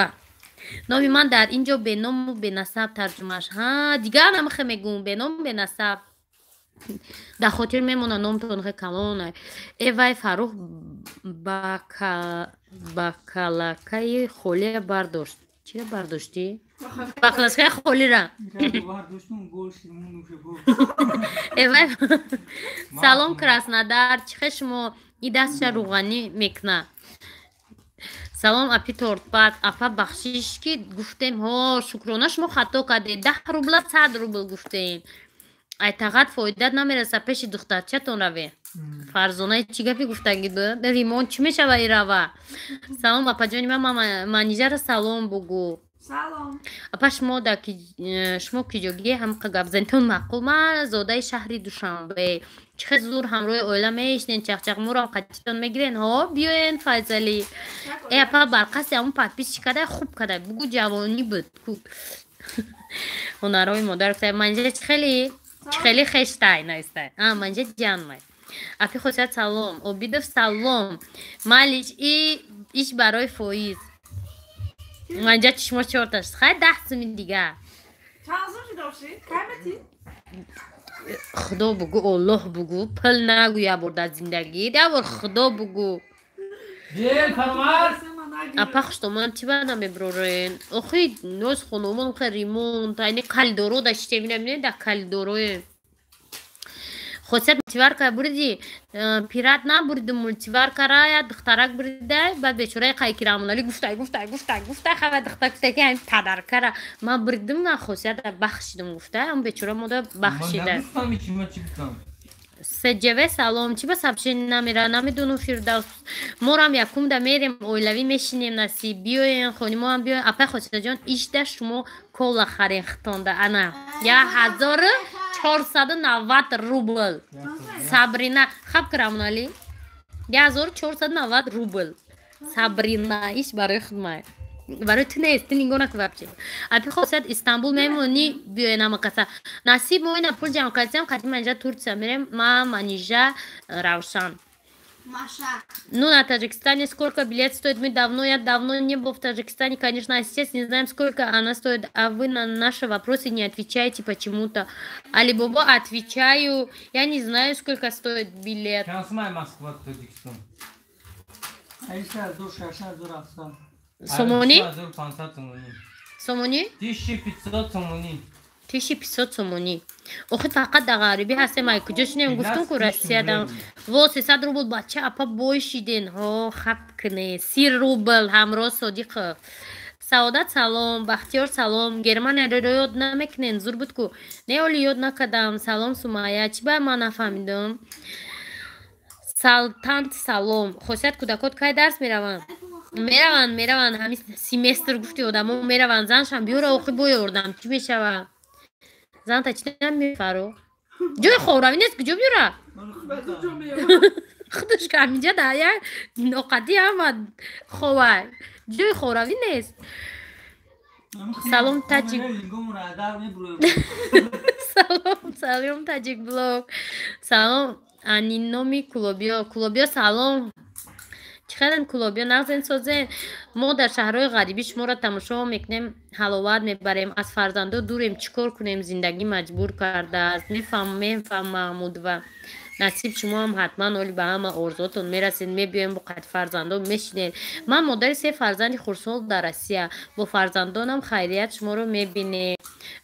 Номи ман дар ин ҷо беному бенасаб тарҷумааш. Ҳа, дигар намихе мегӯм, беному бенасаб. Дар хотир мемона номтон хе калона. Э вай, Фаррух бакалакаи холия бардошт. Чира бардоштӣ? Баклашкаи холира. Э вай, салом, Краснодар. Чӣ хе шумо? И дастша рӯғанӣ мекуна. Салом, апи тортпак. Апа, бахшиш, ки гуфтем. Ҳо, Шукрона, шумо хато кардед, 10 рубла 100 рубл гуфтем. Айтағат фоидат намераса, пеши духтарчатон раве. Фарзонаи чӣ гапи гуфтагӣ буд? Римон чӣ мешава ирава? Салом, апаҷони ман, Манижара салом бугӯ. Салом. Апа, шумо да шумо киҷогӣ? Ҳамқа гапзанитон маъқул. Ман зодаи шаҳри Душанбе. Чӣ хел зур ҳамроҳи оила мешинен, чақчақ мурам қатитон мегирен. Ҳо, биёен, Файзалӣ. Э апа, барқаси ҳамун подписчик кадай, хуб кадай, бугӯ, ҷавонӣ буд. Ҳунарҳои модар. Манижа, чӣ хеле, чӣ хеле хештай наистай. А манижа ҷанмай. Апи Хусият, салом. Обидов, салом. Малиш и иш барои фоиз. Манҷа чишмо чорташ. Хай, 10 суми дига. Чанд сум шидоши? Кай мети? Худо бугӯ, Оллоҳ бугӯ, пул нагӯ. Як бор дар зиндагӣ як бор Худо бугӯ. Апа, хуштоман, чӣ ба намеброрен? Охи, ноз хономон хе ремонт, айни калидоро да шите минам, да калидороe. Хосият, мультиварка буриди? Пират набуридум мультиваркара, я духтарак буридай. Баъд бечораи қайкирамонали гуфтай, гуфтай, гуфтай, гуфтай. Хава духтар гуфтай, ки ҳамин падаркара ман буридим, на Хосият бахшидум, гуфтай. Ҳам бечора мода бахшида. Сҷв, салом. Чӣ ба сообщение намера? Намедонам, Фирдавс. Морам якумда мерем, оилавӣ мешинем. Насиб, биёен, хонимоам биёен. Апай Хосиятҷон, ишда шумо кола харен хитонда. Ана 1490 рубл. Сабрина, хаб кирамонали, 1490 рубл. Сабрина, иш барои худмай, барои ту нест, ту нигоҳ накун вообще. Апи Хосият, Истанбул мемонӣ? Биёен ҳамакаса. Насиб, мо ина пул ҷамъ кардем, қати Манижа Турция мерем. Ма, Манижа, Равшан. Ну, на Таджикистане сколько билет стоит? Мы давно, я давно не был в Таджикистане, конечно, а сейчас не знаем, сколько она стоит. А вы на наши вопросы не отвечаете почему-то. Алибобо, отвечаю. Я не знаю, сколько стоит билет. Москва, Таджикистан. Сомони? Сомони? 1500 сомони. 1500 сомонӣ. Охи, фақат дар ғарибӣ ҳастем. Ай куҷо шинем? Гуфтум ку, Россиядам. Во, 300 рубл, бача, апа, бой шиден. Ҳо, хаб кне. 30 рубл ҳамроҳ. Содиқов Саодат, салом. Бахтиёр, салом. Германияро ёд намекунен? Зур буд ку. Не, оли ёд накардам. Салом, Сумая. Чӣ ба ман нафаҳмидам? Салтант, салом. Хосият, кӯдакот кай дарс мераванд? Мераванд, мераванд. Ҳамин семестр гуфти, одамо мераванд. Заншам биёра, охи, боёрдам. Чӣ мешавад? Занта чӣ намефаро? Ҷои ховравӣ нест, куҷо биёра? Худаш ҳаминҷа дар як ноқатӣ ҳама ховай, ҷои хоравӣ нест. Салом, таҷик. Салом, салом, таҷик блог, салом. Аниноми Кулобиё, Кулобиё, салом. Чӣ хелен, Кулобиё? Нағзен, созен? Мо дар шаҳрҳои ғарибӣ шуморо тамошо мекунем, ҳаловат мебарем. Аз фарзандо дурем, чӣ кор кунем, зиндагӣ маҷбур кардааст. Мефаҳмам, мефаҳмам, Маҳмудова. Насиб, шумоам ҳатман оли ба ҳама орзуотон мерасед, мебиёем, бо қати фарзандон мешинед. Ман модари се фарзанди хурдсол дар Россия, бо фарзандонам хайрият шуморо мебинем.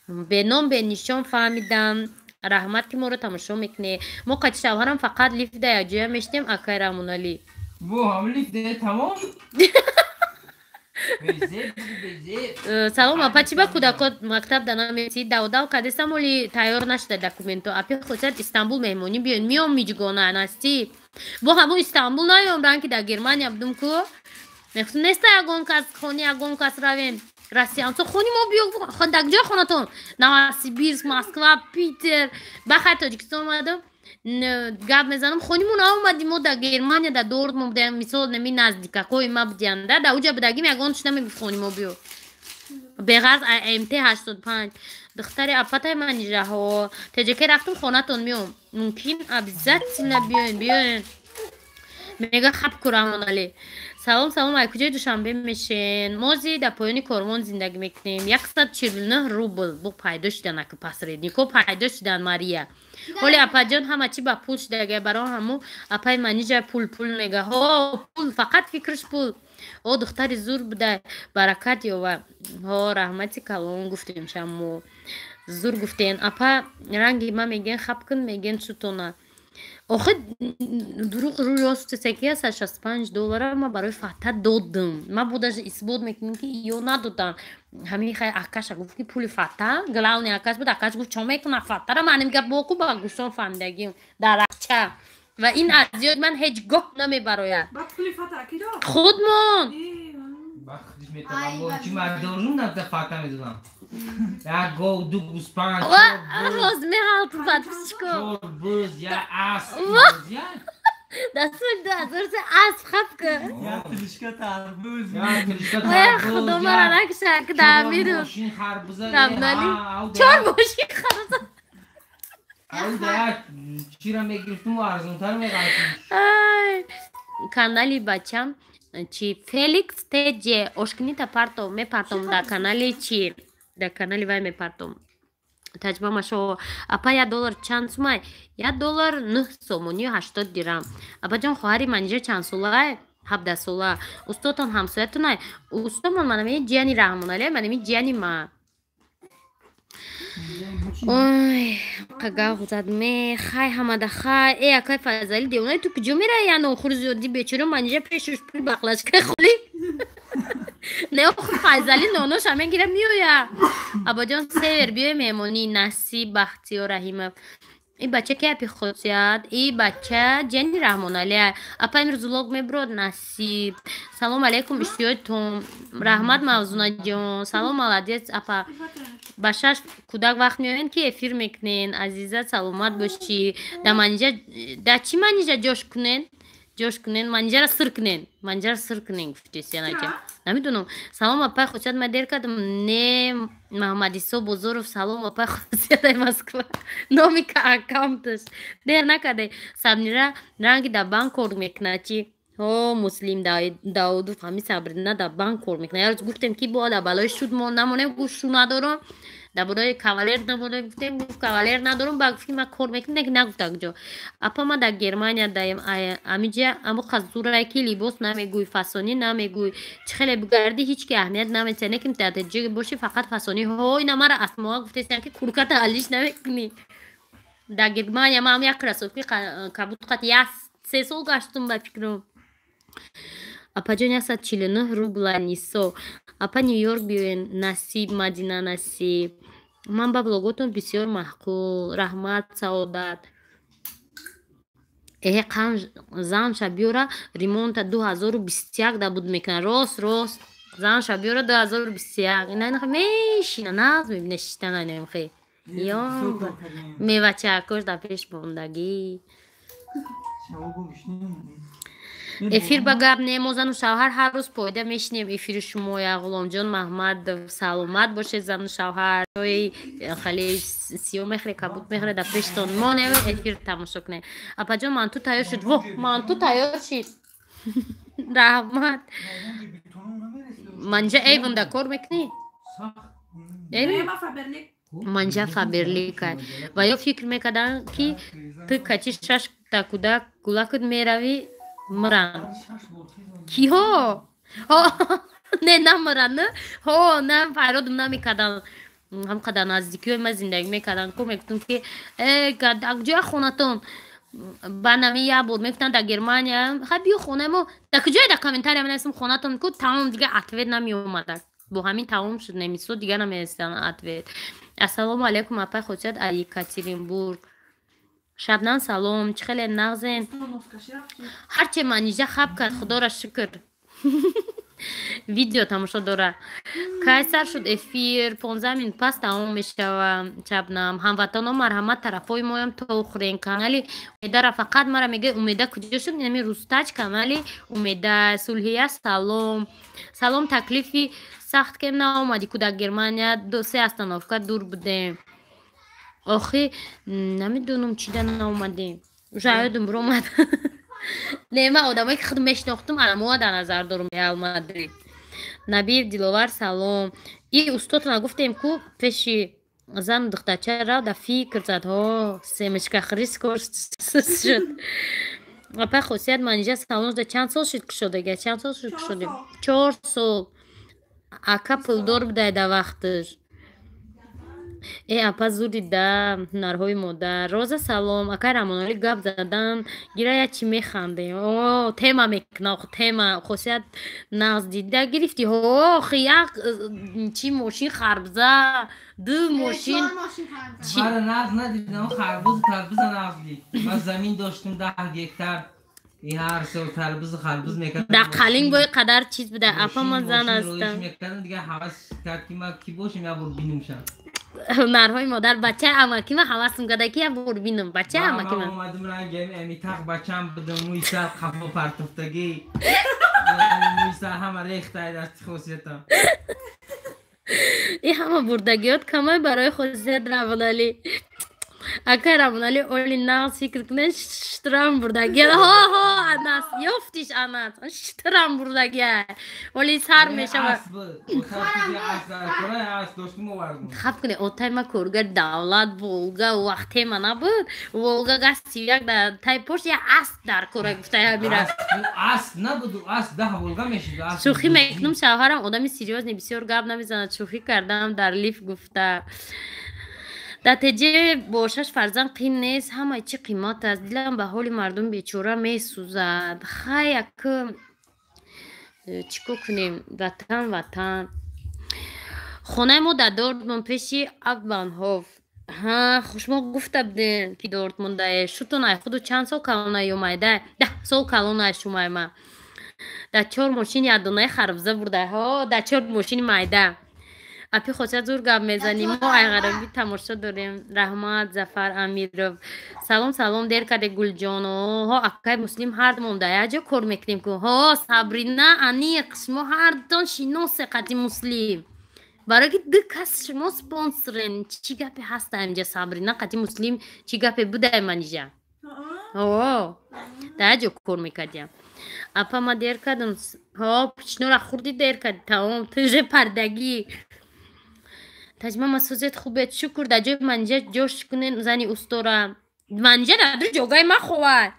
Беном бенишон фаҳмидам. Раҳмат, ки моро тамошо мекунед. Мо қати шавҳарам фақат лифтда якҷоя мешинем, акай Раҳмоналӣ. Бо ҳам лифт тамом. Салом, апа, чӣ ба кӯдакот мактаб да намесӣ? Давдав кадесам, оли тайёр нашуда документо. Апи Хусият, Истанбул меҳмонӣ биёед. Миём, миҷгона насиб. Бо ҳамун Истанбул наём, ранки дар Германия будум ку. Мехустум, неста ягон кас хони, ягон кас равем. Россиянсо хони мо биё, дар куҷои хонатон? Новосибирск, Москва, Питер. Бахай, Тоҷикистон омадам, гап мезанам, хонимон наомадим. Мо дар Германия, дар Дортмунд будем, мисол, нами наздикакҳои ма будианда. Дар уҷа будагим, ягон чиз намегуфт, хони мо биё. Беғарз МТ 85. Духтари апатай Манижаҳо. Теҷаке рафтум, хонатон меом. Мумкин, обязательно биёен, биёен. Мега хаб курамонале. Салом, салом, ай куҷои Душанбе мешен? Мози дар поёни корвон зиндагӣ мекунем. 149 рубл бо пайдо шудан, аки посредник ҳо пайдо шудан, Мария. Ҳоли апаҷон, ҳама чӣ ба пул шудага, барои ҳаму апаи Манижа пул, пул мега. Ҳо, пул, фақат фикраш пул. О, духтари зур буда, баракат ёва. Ҳо, раҳмати калон гуфтем, шамо. Зур гуфтен. Апа, ранги ма меген, хаб кун, меген шутона. Охи, дурӯғ рӯ рост ки 65 доллара ма барои Фата додам. Ма бо даже исбот мекунем, ки ё надодам. Ҳамин хай акаша гуфт, ки пули Фата, главный акаш буд, акаш гуфт, чо мекуна Фатара, ман гап боку ба гӯшон фаҳмидагим дар акча. Ва ин аз ёд ман ҳеҷ гоҳ намебарояд. Баъд пули Фатара ки дод? Худмон. Ба худиш метавон. Чи ма должен на Фата медодам? Як гов, ду гӯспанд, роз меғалту подписчик о. чор буз, як асп. Дар соли 2003 асп хаб ка. Як тилишка тарбуз. Як тилишка Ой, тарбуз, худо мара накша, ки дар миру. Мошин харбуза. Рамнали. Чор мошин харбуза. Ау да як чира мегирифтум, арзонтар меғалтум. Ай, канали бачам чи, Феликс Теҷ, ошкинита партом, мепартом дар канали чи, дар канали вай мепартом. Таҷбамашо, апа, 1 доллар чанд сумай? 1 доллар 9 сомонию 80 дирам. Апаҷон, хоҳари Манижа чанд солай? 17 сола. Устодтон ҳамсоятонай? Устомон манами ҷияни Раҳмонале, манами ҷияни ма. Ой, қагав зад ме, хай, ҳамада хай. Э, акай Файзали, девонаи, ту куҷо мераи? Яно охир зиёди бечора Манижа пешуш пули бақлашкаи холи. Не, охир Файзали ноноша мегира, меоя. Абоҷон, север биёй меҳмонӣ, Насиб Бахтиёр Раҳимов. И бача ки апи хосият, и бача ҷияни Раҳмоналия. Апа, имрӯз влог мебурод, Насиб. Салом алейкум, иштиётон. Раҳмат, Мавзунаҷон. Салом, молодец, апа. Ба шаш кӯдак вақт меоянд, ки эфир мекунен. Азиза, саломат бошӣ. Да Манижа, да чӣ Манижа ҷош кунен? Ҷош кунен, Манижара сир кунен. Манижара сир кунен гуфтес янаҷа. Намедонам. Салом, апай Хосият, ма дер кардам. Не, Маҳаммадисо Бозоров, салом, апай Хосият, ай Москва. Номи аккаунташ. Дер накардай. Сабнира ранги дар банк кор мекунад чӣ? Ҳо, Муслим Даудов, ҳами Сабрина дар банк кор мекунад. Як рӯз гуфтем, ки бояд дар балои шуд мо намонем, гуфт, шу надорам. Дар бораи кавалер намонем, гуфтем, гуфт, кавалер надорам, ба гуфт, ки ман кор мекунам, не, нагуфта куҷо. Апа, ма дар Германия даем, амиҷа аму қазурае, ки либос намегӯй, фасонӣ намегӯй, чӣ хеле бигарди, ҳеҷ ки аҳамият наметиҳад, не ки дар ҷое бошӣ, фақат фасонӣ. Ҳо, ина мара Асмоа гуфтесиям, ки курката алиш намекунӣ. Дар Германия ман як кроссовки кабуд қат як 3 сол гаштум, ба фикрам. Апаҷон, 149 рубла, Нисо. Апа, Ню Йорк биёен, Насиб, Мадина Насиб. Ман ба блоготон бисёр маъқул. Раҳмат, Саодат. Эҳе, занша биёра, ремонта 2021 да буд мекунад. Рост, рост. Занша биёра 2021. Ина мешина, нағз мебина шиштана немхе. Ё, мевачакош дар пеш мондагӣ. Эфир ба гап не, мо зану шавҳар ҳар рӯз поида мешинем эфири шумоя. Ғуломҷон Маҳмадов, саломат бошед, зану шавҳар. Ҷои хеле сиё мехӯре, кабуд мехӯре, дар пештон монем, эфир тамошо кунем. Апаҷон, манту тайёр шуд. Во, манту тайёр шид. Раҳмат. Манҷа Эйвонда кор мекунӣ? Манҷа Фаберлика. Ва ё фикр мекарданд, ки ту качи шаш та кӯдак гулакут меравӣ, миранд. Киҳо? Не, намиранд. Ҳо, на, фарёдам намекарданд. Ҳам қадар наздикиҳои ман зиндагӣ мекарданд, ку мегуфтам, ки э, ҷоя хонатон? Ба нами як бор мегуфтанд, дар Германия. Ха, биё хонаи мо. Дар куҷое? Дар комментария менависам, хонатон ку, тамом, дига ответ намеомада. Бо ҳамин тамом шуд, немисо дига намерасидан ответ. Ассалому алайкум, апай Хосият, аз Екатеринбург. Шабнам, салом, чӣ хеле нағзен? Ҳарче Манижа хаб кард, худоро шукр. Видео тамошо дора. Кай сар шуд эфир? 15 минут пас тамом мешава. Шабнам, ҳамватано, марҳамат, тарафҳои моям то хӯрен. Канали Умедара фақат мара мега, Умеда куҷо шуд? Инами Рустач, канали Умеда. Сулҳия, салом, салом. Таклифи сахт кем наомадӣ ку дар Германия се остановка дур будем. Охи, намедонам, чида наомадем, уже ёдум биромад. Не, ман одамое ки худ мешинохтум, аламоа дар назар дорум. Реал Мадрид. Набиев Диловар, салом. И устодтона гуфтем ку пеши зану духтарча рав, да фикр зад. Ҳо, семечка хрискор шуд. Апа Хосият, Манижа салон шуда чанд сол шуд кушодага? Чанд сол шуд кушодем? 4 сол. Ака пулдор будай да вақташ. Э, апа, зуди да ҳунарҳои модар. Роза, салом. Акай Рамоналӣ гап задан гира, я чӣ механдем? О, тема мекуна, тема. Хосият нағз дида гирифтӣ. Охи, як чи мошин харбза, ду мошин. Мара нағз надидам, харбуз тарбуза нағз дид. Ман замин доштум 10 гектар, и ҳар сол тарбуз харбуз мекардам. Дар қалин бой қадар чиз буда. Апа, ман зан ҳастам. Мекардам, дига ҳавас кард, ки ман ки бошем, як бор бинумшам. Ҳунарҳои модар. Бачаи амакима ҳавасм карда, ки як бор бинам бачаи амакима. Омадим, ранги ами тақ бачам будам, мӯи сар қафо партофтагӣ, мӯи сар ҳама рехтай дасти Хосиятам. И ҳама бурдагиёт камай барои Хосият Рамоналӣ. Акай Рамоналӣ, оли нағз фикр кунед, штрам бурдагия. Ҳо, ҳо, Анас ёфтиш, Анас штрам бурдагия, оли сар мешава. Хаб кунед, отай ма коргари давлат, Волга вақт тема набуд. Волга газ 31 дар тай пош я асп дар кора гуфтай ҳамира. Асп набуд, асп 10 Волга мешуд. Шӯхӣ мекунам, шавҳарам одами серьёзный, бисёр гап намезанад. Шӯхӣ кардам дар лифт гуфта. Дар теҷе бо шаш фарзанд қин нест, ҳамаи чӣ қимат аст. Дилам ба ҳоли мардум бечора месӯзад. Хай, ака, чӣ кор кунем, ватан, ватан. Хонаи мо дар Дортмунд, пеши Аббанҳоф. Ҳа, шумо гуфта будем, ки Дортмундае. Шутон ай худу чанд сол калона ё майда? 10 сол калона шумайма. Дар чор мошини ядонаи харбза бурда. Ҳо, дар чор мошини майда. Апи Хосият, зур гап мезанӣ, мо айғаробӣ тамошо дорем. Раҳмат. Зафар Амиров, салом, салом. Дер карде, Гулҷоно. Ҳо, акай Муслим, ҳардумон дар як ҷо кор мекунем ку. Ҳо, Сабрина, аниқ, шумо ҳардутон шиносе қати Муслим, барои ки ду кас шумо спонсорен. Чӣ гапе ҳаста инҷа? Сабрина қати Муслим чӣ гапе будай, Манижа? Ҳо, дар як ҷо кор мекардям. Апа, ма дер кардам. Ҳо, пичнора хурди, дер карди, тамом, туже пардагӣ. Таҷма масозият хубет, шукр. Дар ҷои Манижа ҷош кунен, зани устора. Манижа дар ду ҷогаи ма ховад.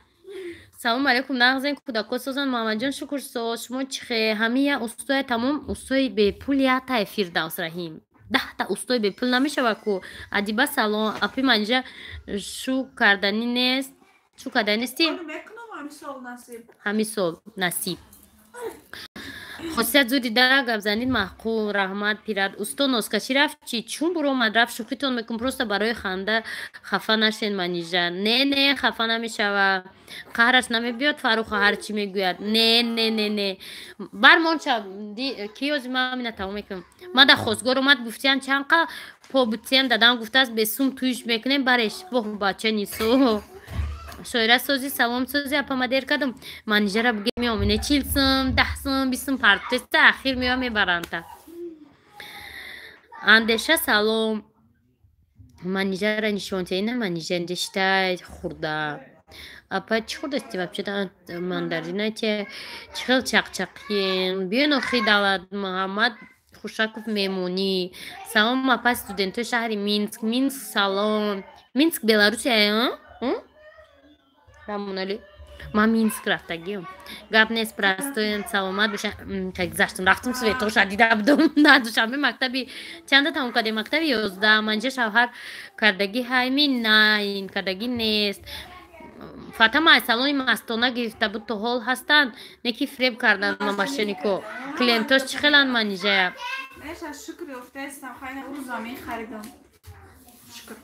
Салому алайкум, нағзен, кӯдако созанд, Муҳаммадҷон? Шукр, соз. Шумо чӣ хе? Ҳамин я устоя тамом, устои бепул ятай. Фирдавс Раҳим, 10-та устои бепул намешава ку. Адиба, салом. Апи Манижа, шу карданӣ нест, шу карданӣ нести? Ҳамин сол насиб. Хосият, зуди да гап занид, маъқул. Раҳмат. Пират усто носкашӣ рафт чӣ? Чун буромад, рафт. Шӯхитон мекун, просто барои ханда, хафа нашен. Манижа, не, не, хафа намешава, қаҳраш намебиёд. Фаруха ҳар чӣ мегӯяд. Не, не, не, не, бармонча ки ёзи ма мина тамом мекунам. Ма да хостгор омад, гуфтиям, чанд қа по бутиям, дадам гуфтааст, бесум туиш мекунем бареш. Воҳ, бача нисо. Шоира сози, салом, сози. Апа, ма дер кардам. Манижара буге, меом, ине 40 сум, 10 сум, 20 сум партеста, ахир меоям, мебаранта. Андеша, салом. Манижара нишонте, ина Манижа андештай хурда. Апа, чӣ хурдасти вообще? Мандарина че, чӣ хел чақчақиен? Биён охи. Давлат Муҳаммад Хушаков мемонӣ. Салом, апа, студентои шаҳри Минск. Минск, салом. Минск Беларусия, Рамоналӣ? Ман Минск рафтагиам, гап нест, простоем. Саломат боша. Гузаштам, рафтам, светоша дида будам. На Душанбе мактаби чанда тамом кардем? Мактаби 11. Манҷа шавҳар кардагӣ ҳайми? Наин кардагӣ нест. Фатама, аз салони Мастона гирифта буд, то ҳол ҳастанд? Не, ки фиреб карданд мошеннико. Клиентош чӣ хеланд, Манижая? Шукр, ёфтаестам. Хайна рӯзамин харидам, шукр.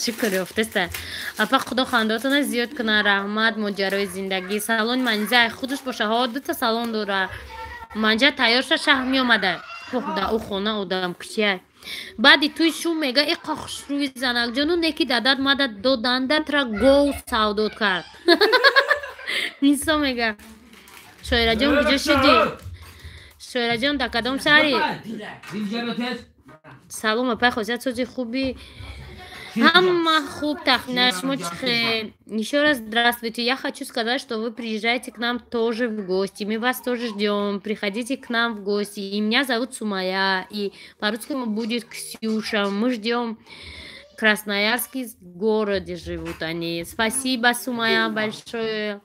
Шукр, ёфтеста. Апа, худо хандаотона зиёд кунад, раҳмат. Моҷарои зиндагӣ. Салони Маниза худаш боша. Ҳо, дута салон дора. Манҷа тайёр ша, шаҳр меомада. Да ӯ хона одам кучия. Баъди туй шу мега, иқа хушрӯи занакҷону неки дадат мада доданда тра гов савдод кард. Нисо мега. Шоираҷон, куҷо шудӣ? Шоираҷон, дар кадом шаҳри? Салом, апай Хосият, сози хуби? Ҳама хуб, тахмина шумо чӣ хел? Еще раз здравствуйте. Я хочу сказать, что вы приезжаете к нам тоже в гости. Мы вас тоже ждем. Приходите к нам в гости. И меня зовут Сумая, и по-русски будет Ксюша. Мы ждем. Красноярске городе живут они. Спасибо, Сумая, большое.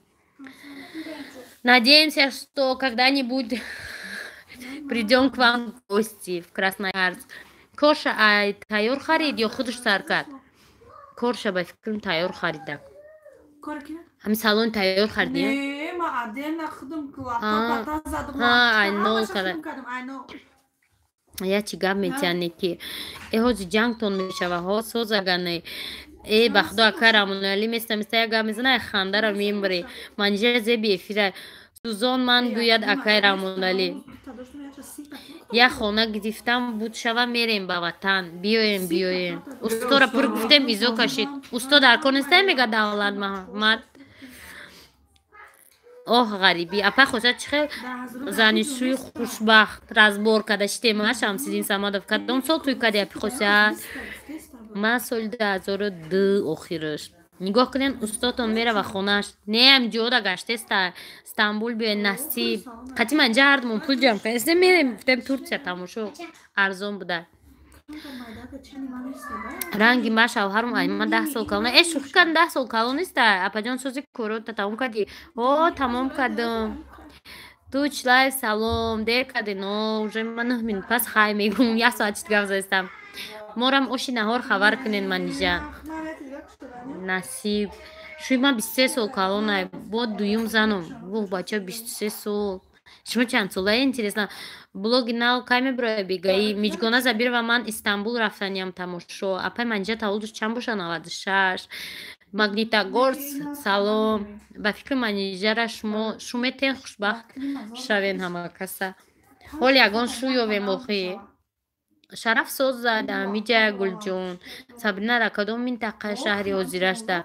Надеемся, что когда-нибудь придем к вам в гости в Красноярск. Корша ай тайёр харид ё худаш сар кард? Корша, ба фикрам, тайёр харида. Ҳами салон тайёр хариди? Не, ма отдельно худам лата задам. Ай нол када. Я чӣ гап метиҳане, ки э ҳози ҷангтон мешава, ҳо созагане. Э, ба худо, ака Рамоналӣ места места як гап мезана, хандара мембре. Манҷа зеби эфира сӯзон ман гӯяд, акай Рамоналӣ. Як хона гирифтам буд, шава мерем ба ватан. Биёем, биёем. Устора пур гуфтем, изо кашид. Усто дар кор нестай, мега Давлат Маҳмад. Оҳ, ғарибӣ. Апа Хосият, чӣ хел занишӯи хушбахт разбор карда шитема. Шамсиддин Самадов, кадом сол тӯй карди, апи Хосият? Ман соли 2002 охираш. Нигоҳ кунен, устодтон мерава хонааш. Не, ҳамҷода гаштеста. Стамбул биёен, насиб. Қати манҷа ҳардумон пул ҷамъ кардем, мерем, гуфтем, Турсия тамошо арзон буда. Ранги ма шавҳарум ай ман 10 сол калона. Э, шӯхӣ кардам, 10 сол калон неста. Апаҷон, сози корота тамом кардӣ? О, тамом кардам. Туч лайв, салом, дер карден, о, уже ман 9 минут пас хай мегум, як соат чит гап задистам. Морам оши наҳор хабар кунен, Манижа. Насиб. Шӯи ман 23 сол калонай, бо дуюм занум. Вух, бача, 23 сол. Шумо чанд солае, интересно? Блоги нав кай мебироя, бегаи? Миҷгона Забирова, ман Истанбул рафтаниям тамошо. Апай Манижа таваллудаш чанд боша? 96. Магнитогорск, салом. Ба фикри Манижара шумо шу метен, хушбахт шавен ҳама каса. Ҳол ягон шу ёвем охи. Шараф созад амиҷа Гулҷон. Сабрина, дар кадом минтақа шаҳри ҳозирашда?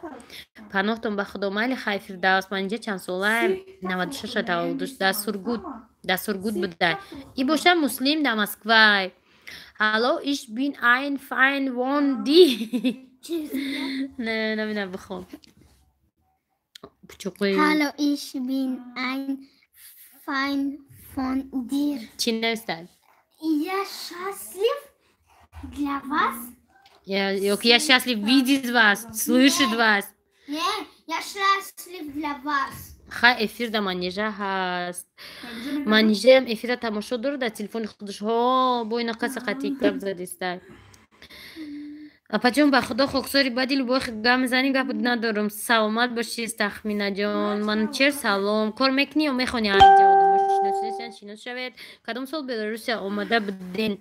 Паноҳтон ба Худо, майли, хай, Фирдавс. Манижа чанд солаем? 96-а таваллудаш. Дар Сургут, дар Сургут буда. И боша Муслим дар Москвай. Hallo, ich bin ein Freund von dir. Не, намина, бихон. Пучуқи. Hallo, ich bin ein Freund von dir. Чӣ навистад? Я счастлив для вас. Я счастлив видеть вас, слышать вас. Не, я счастлив для вас. Хай, эфир да Манижа ҳаст. Манижаам эфира тамошо дорад дар телефони худаш. Ҳо, бо ина каса қатъи гап задистай. Апаҷон, ба худо, хоксори баъди любой гап мезанӣ, гап надорам. Саломат бошӣ, Тахминаҷон. Манучер, салом. Кор мекунӣ ё мехонӣ? Аҷа одамо шинос шинос шавед. Кадом сол Беларусия омада буден?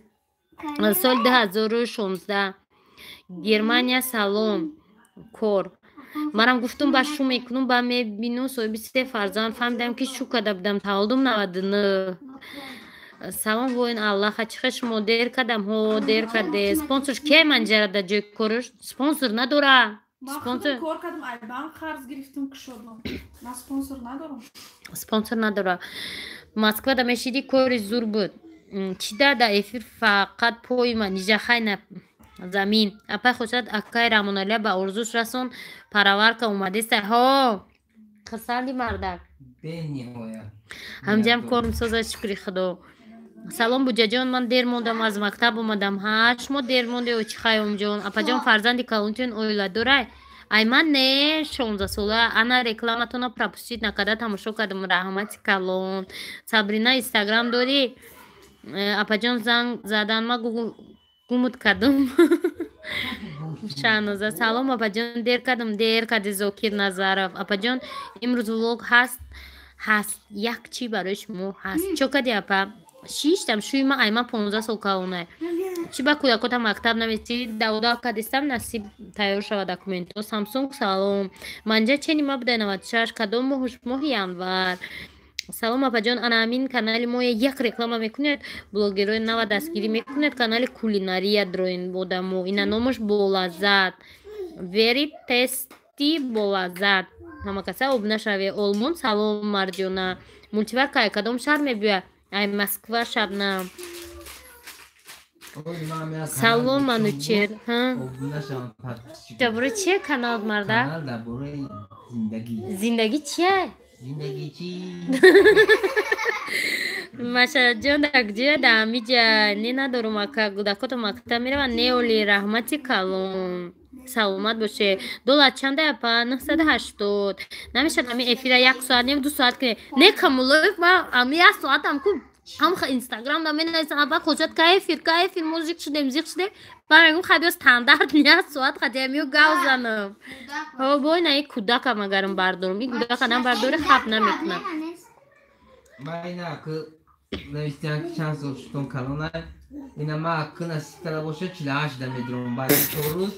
Соли 2016. Германия, салом. Кор. Манам гуфтум, ба шу мекунум, ба мебину, соҳиби се фарзанд фаҳмидам, ки шу карда будам. Таваллудум 99. Салом, воин Аллаха, чӣ хел шумо? Дер кардам, ҳо, дер карде. Спонсор ке манҷара дар ҷои кораш? Спонсор надора. Спонсор кор кардам, ай банк қарз гирифтам, кушодам. Ман спонсор надорам. Спонсор надора. Москвада мешиди, кори зур буд. Чӣ да эфир фақат пои Манижа, хай на замин. Апай Хушад, акай Рамоналия ба орзуш расон, параварка омадеста. Ҳо, хурсанди мардак. Бениҳоят. Ҳамҷам корм соза, шукри Худо. Салом, буҷаҷон, ман дер мондам, аз мактаб омадам. Ҳа, шумо дер монде, чӣ хайомҷон. Апаҷон, фарзанди калонтон оила дорай? Ай ман не, 16-сола. Ана рекламатона пропустить накарда тамошо кардам, раҳмати калон. Сабрина, Инстаграм дорӣ? Апаҷон, занг задан ма гумут кардам. Шаҳноза, салом, апаҷон, дер кардам. Дер карди, Зокир Назаров. Апаҷон, имрӯз влог ҳаст? Ҳаст, як чӣ барои шумо ҳаст. Чо кади, апа? Шиштам. Шӯи ма ай ман 15 сол калонай. Чӣ ба кӯдакота мактаб наметӣ? Давода кадистам, насиб, тайёр шава документҳо. Самсунг, салом. Манҷа чени ма будай 96, кадом моҳуш? Моҳи январ. Салом, апаҷон, ана ҳамин канали мо як реклама мекунед, блогерои нава дастгирӣ мекунед, канали кулинария дроин одамо. Ина номаш Болаззат, very tasty, болаззат. Ҳама каса обуна шаве. Олмон салом, Марҷона. Мультиварка ай кадом шаҳр мебиёяд? Ай Москва, Шабнам. Салом, Манучер. Дар бораи чия канал, марда? Зиндагӣ чия? Зиндагӣ чӣ? Машаҷон, дар ҷоя дар ҳамиҷа не надорум, ака, кӯдакото мактаб мераванд. Не, оли раҳмати калон, саломат боше. Доллар чанда, апа? 980. Намешад ҳамин эфира як соат нем, 2 соат кунем? Не, Камулоев, ма ами як соатам ку ҳам Инстаграм да менависам: апа, хоҷат ка эфир, ка эфир? Мо зиқ шудем, зиқ шудем. Ба мегум: хай, биё, стандарт як соат хатиам ё гав занам. Ҳо, бой на, и кӯдакам агарам бардорам, и кӯдака набардори, хаб намекунам. Майна ки навистиан ки чанд сол шутон калона. Ина ма ки насиб кара боша, 48 да медурам. Баъди 4 рӯз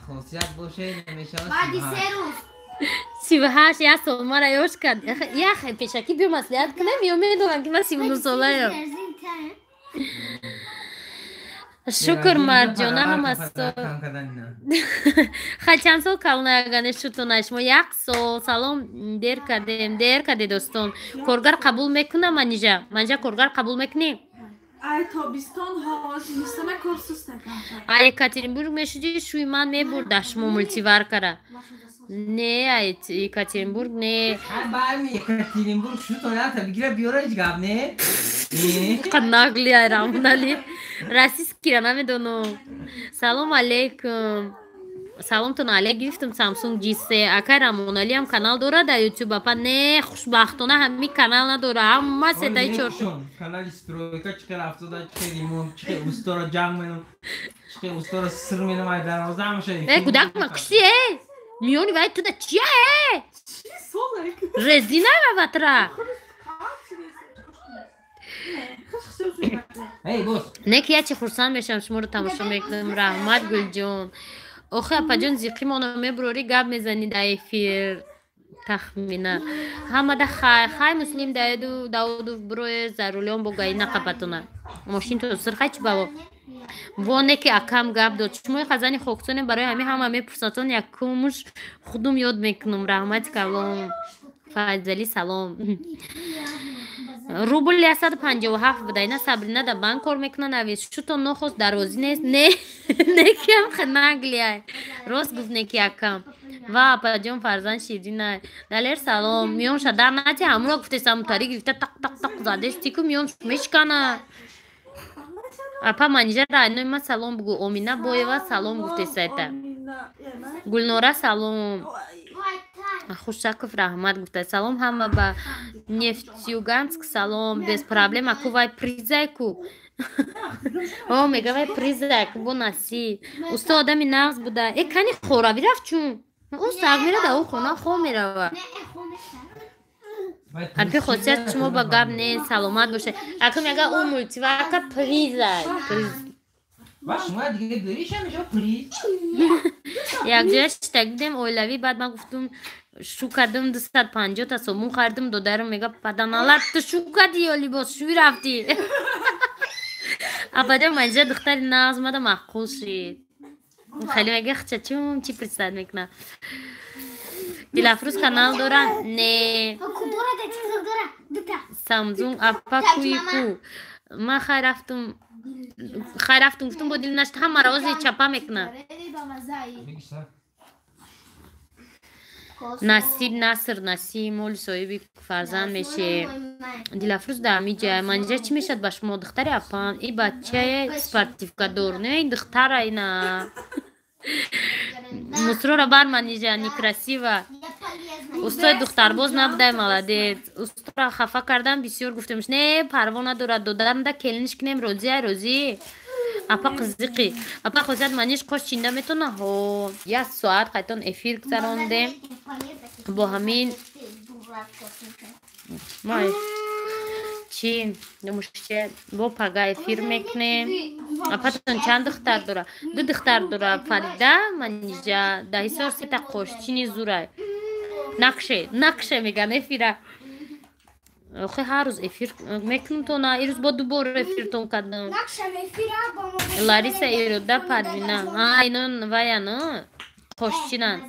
хосият боша, ина мешавад. Баъди 3 рӯз. 38, як сол мара ёш кард. Як пешакӣ биё, маслиҳат кунем, ё медонам, ки ман 39 солаям. Шукр, Марҷона, ҳамасо. Хай, чанд сол калонаягане шутона шумо? Як сол. Салом, дер кардем, дер карде, дӯстон. Коргар қабул мекунам, Манижа? Манижа, коргар қабул мекунӣ? Ай тобистон ҳо, зимистона кор суста. А Екатеринбург мешуди, шӯи ман мебурда шумо мультиваркара. Не, ай Екатеринбург не. Екатеринбург шутона бигира, биёра, ҳеҷ гап не. Наглый ай Рамонали. Российскийра намедонам. Салом алейкум. Саломтон алейк, гирифтам Самсунг G3. Акай Рамоналиам канал дорад дар Ютуб, апа? Не, хушбахтона ҳами канал надора. Ҳама сетаи чор. Канали стройка чӣ хел афтода, чӣ хел ремонт, чӣ хел устора ҷанг менам, чӣ хел устора сир менам, ай дарвоза ҳамаша. Э, кӯдак ма кушти, э? Миёни вай туда чия, э? Резина ватра. Не, ки ячи хурсанд мешавам, шуморо тамошо мекунам. Раҳмат, Гулҷон. Охи, апаҷон, зиқимоно мебурорӣ, гап мезанӣ дар эфир. Тахмина ҳамада хай, хай. Муслим даиду Даудов бирое за рулём, бо гаи нақабатона мошин то сирхай чи баво воне ки акам гап дод. Шумои хазани хоксоне, барои ҳамин ҳама мепурсатон, якумуш худум ёд мекунам. Раҳмати калом, Файзалӣ, салом. Рубл 157 буда. Ина Сабрина да банк кор мекуна. Навис шуто нохост, дарвозӣ нест. Не, некиам наглый ай. Рост гуфт, неки акам. Ва апаҷон, фарзанд ширинай. Далер, салом. Миёнша дар нати, ҳамуро гуфтесам, тари гирифта тақ тақ тақ задести ку миёнш мешкана. Апа Манижа, райнои ма салом бугӯ. Омина Боева салом гуфтесайта. Гулнора, салом. Хушаков раҳмат гуфта. Салом ҳама ба Нефтюганск, салом. Без проблем, аку вай призай ку. О, мега вай призай ку, бо насиб. Усто одами нағз буда. Э, кани хоравӣ рафт, чун ӯ саг мера, да ӯ хона хо мерава. Апи хосият шумо ба гап не, саломат боше. Аку мега ӯ мультиварка призай, приз. Ва шумо дига бериша меша приз. Якҷоя шиштак будем оилавӣ, баъд ман гуфтум, шу кардам, 250 та сомон хардим. Додарам мега: паданалат, ту шу кардӣ ё либос шӯй рафтӣ? Апаҷон, Манижа духтари нағз мада маъқул шид. Хеле мега хча чум чӣ присад мекунад. Дилафрӯз канал дора? Не. Самзунг апа куи ку. Ман хай рафтум, хай рафтум, гуфтум, бо дил нашт, ҳамаро ози чапа мекунад. Насиб, Наср, насиб, моли соҳиби фарзанд меше. Дилафрӯз дар ҳамиҷа. Манижа чӣ мешавад ба шумо, духтари апан? И бачае спортивкадор не, ин духтара ина мусрора бар. Манижа некрасива. Устои духтарбоз набудай, молодец. Устора хафа кардан бисёр гуфтемш, не, парво надорад. Додаранда келиниш кинем, розия, розӣ. Апа қизиқи, апа хосият Маниш қош чинда метона. Ҳо, як соат қайтон эфир гузарондем бо ҳамин. Чи мушче, бо пага эфир мекунем. Апатон чанд духтар дора? Ду духтар дора, Фарида, Манижа. Да Ҳисор сета қошчини зурай. Нақше, нақше меган эфира. Охи ҳар рӯз эфир мекунам то на ирӯз бо дубор эфиртон кардам. Лариса Ирода Парвина. А ино ваяно қошчинанд.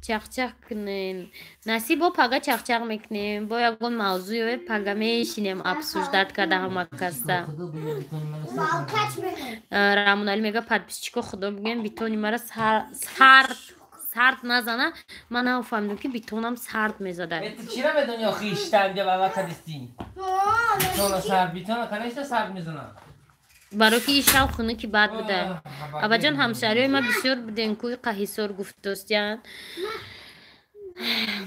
Чақчақ кунем. Насиб бо пага чақчақ мекунем. Бо ягон мавзӯе пага мешинем обсуждать карда ҳама каса. Рамоналӣ мега подписчико худо бигӯем битони мара сард сард назана. Ман нафаҳмидам ки битонам сард мезада. Ту чира медони охи иштанҷа баба кадистӣ? Битона сард, битона конечно сард мезана. Барои ки ишав хунуки бад буда. Абаҷон ҳамшаҳриҳои ма бисёр буден кӯи Қаҳисор гуфтостиян.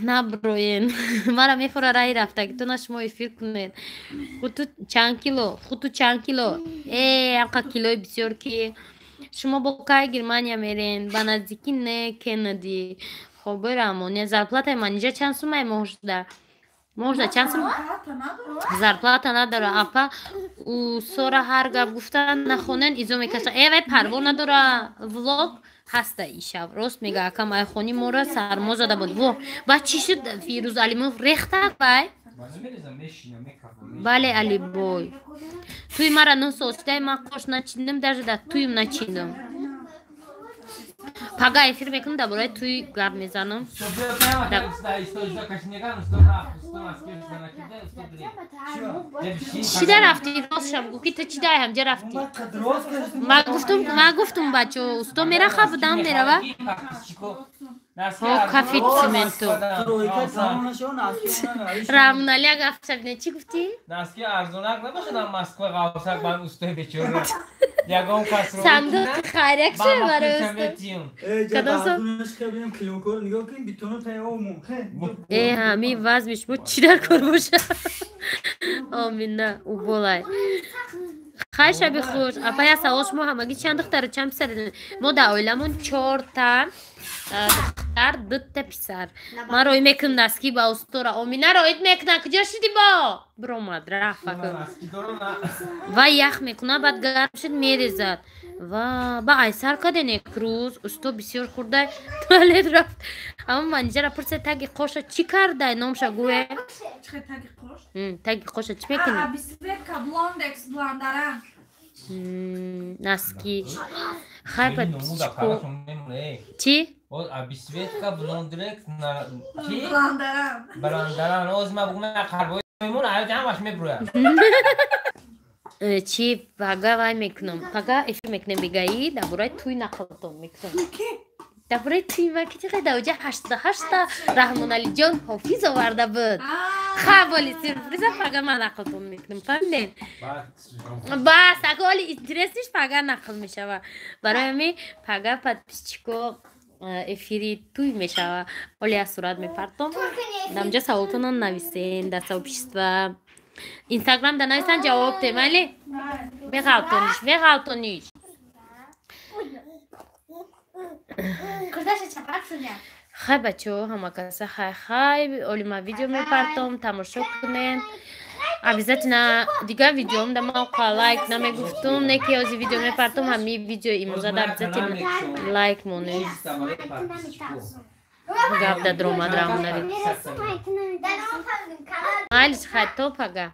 Наброен. Мара мефора раи рафтагитона шумо эфир кунед. Хуту чанд кило? Хуту чанд кило? Э, амқа килои бисёр ки шумо бо кай Германия мерен? Ба наздикӣ не Кеннеди. Хоб Рамония зарплатаи манижа чанд сумай моҳшуда? Моҳшуда чанд сум? Зарплата надора апа. Усора ҳар гап гуфта нахонен изо мекаша. Э вай парво надора влог ҳаста ишав. Рост мега акам айхони мора сармо зада буд. Во, ба чӣ шуд Фирӯз Алимов рехта вай? Бале Алибой. Туи мара нӯ сол шудай ман қош начиндам, даже дар туим начиндам. Пага эфир мекунам дар бораи туй гап мезанам. Чӣ да рафтӣ? Рост шаб гуфт ки ту чӣ дай ҳамҷа рафтӣ? Ма гуфтум бачо усто мераха будам мерава. Ҳо кафи цементу. Рамоналӣ як гаф не чӣ гуфтӣ? Наски арзонак набошад ам Москва ғавсак бан устои бечора. Ягон кас ро сандуқи хайрак шуд барои усто. Кадом сол? Э ҳамин вазми шумо чӣ дар кор бошад? Омина уболай. Хай шаби хуш. Апа як савол шумо ҳамагӣ чанд духтару чанд писар? Мо дар оиламон чорта духтар, дута писар. Ман роӣ мекунам наски ба устора. Омина роид мекуна. Куҷо шуди бо? Биромад рафт. Ва ях мекуна, баъд гарм шуд мерезад. Ва ба айсар каден як рӯз усто бисёр хӯрдай туалет рафт. Аммо манижара пурсед таги қоша чӣ кардай номша гӯе? Таги қоша чӣ мекунӣ? Наски. Хай подписчико. Чӣ? Обисветка блондрек на чӣ? Бландаран. Оз ма бугум қарбои мемон аёт ҳамаш мебурад. Чӣ пага вай мекунам. Пага эфир мекунем бегаи дар бораи туй нақлтон мекунам. Дар бораи туй ма ки чӣ дар оҷа 88та Раҳмоналиҷон ҳофиз оварда буд. Ха боли сюрприза пага ман нақлтон мекунам. Фаҳмидем? Бас, ака оли интерес ниш пага нақл мешава. Барои ҳамин пага подписчико эфири туй мешава. Оли аз сурат мепартом. Дамҷа саволтонро нависен дар сообщества. Инстаграм да нависан ҷавоб те, майли? Меғалтониш, меғалтониш. Хай бачаҳо, ҳама каса хай хай. Оли ма видео мепартом, тамошо кунед. Обязательно дигар видеом да ман лайк намегуфтум, не ки ози видео мепартом, ҳами видео имрӯзада обязательно лайк монед. Гап да дромад рамонари. Майлиш хай то пага.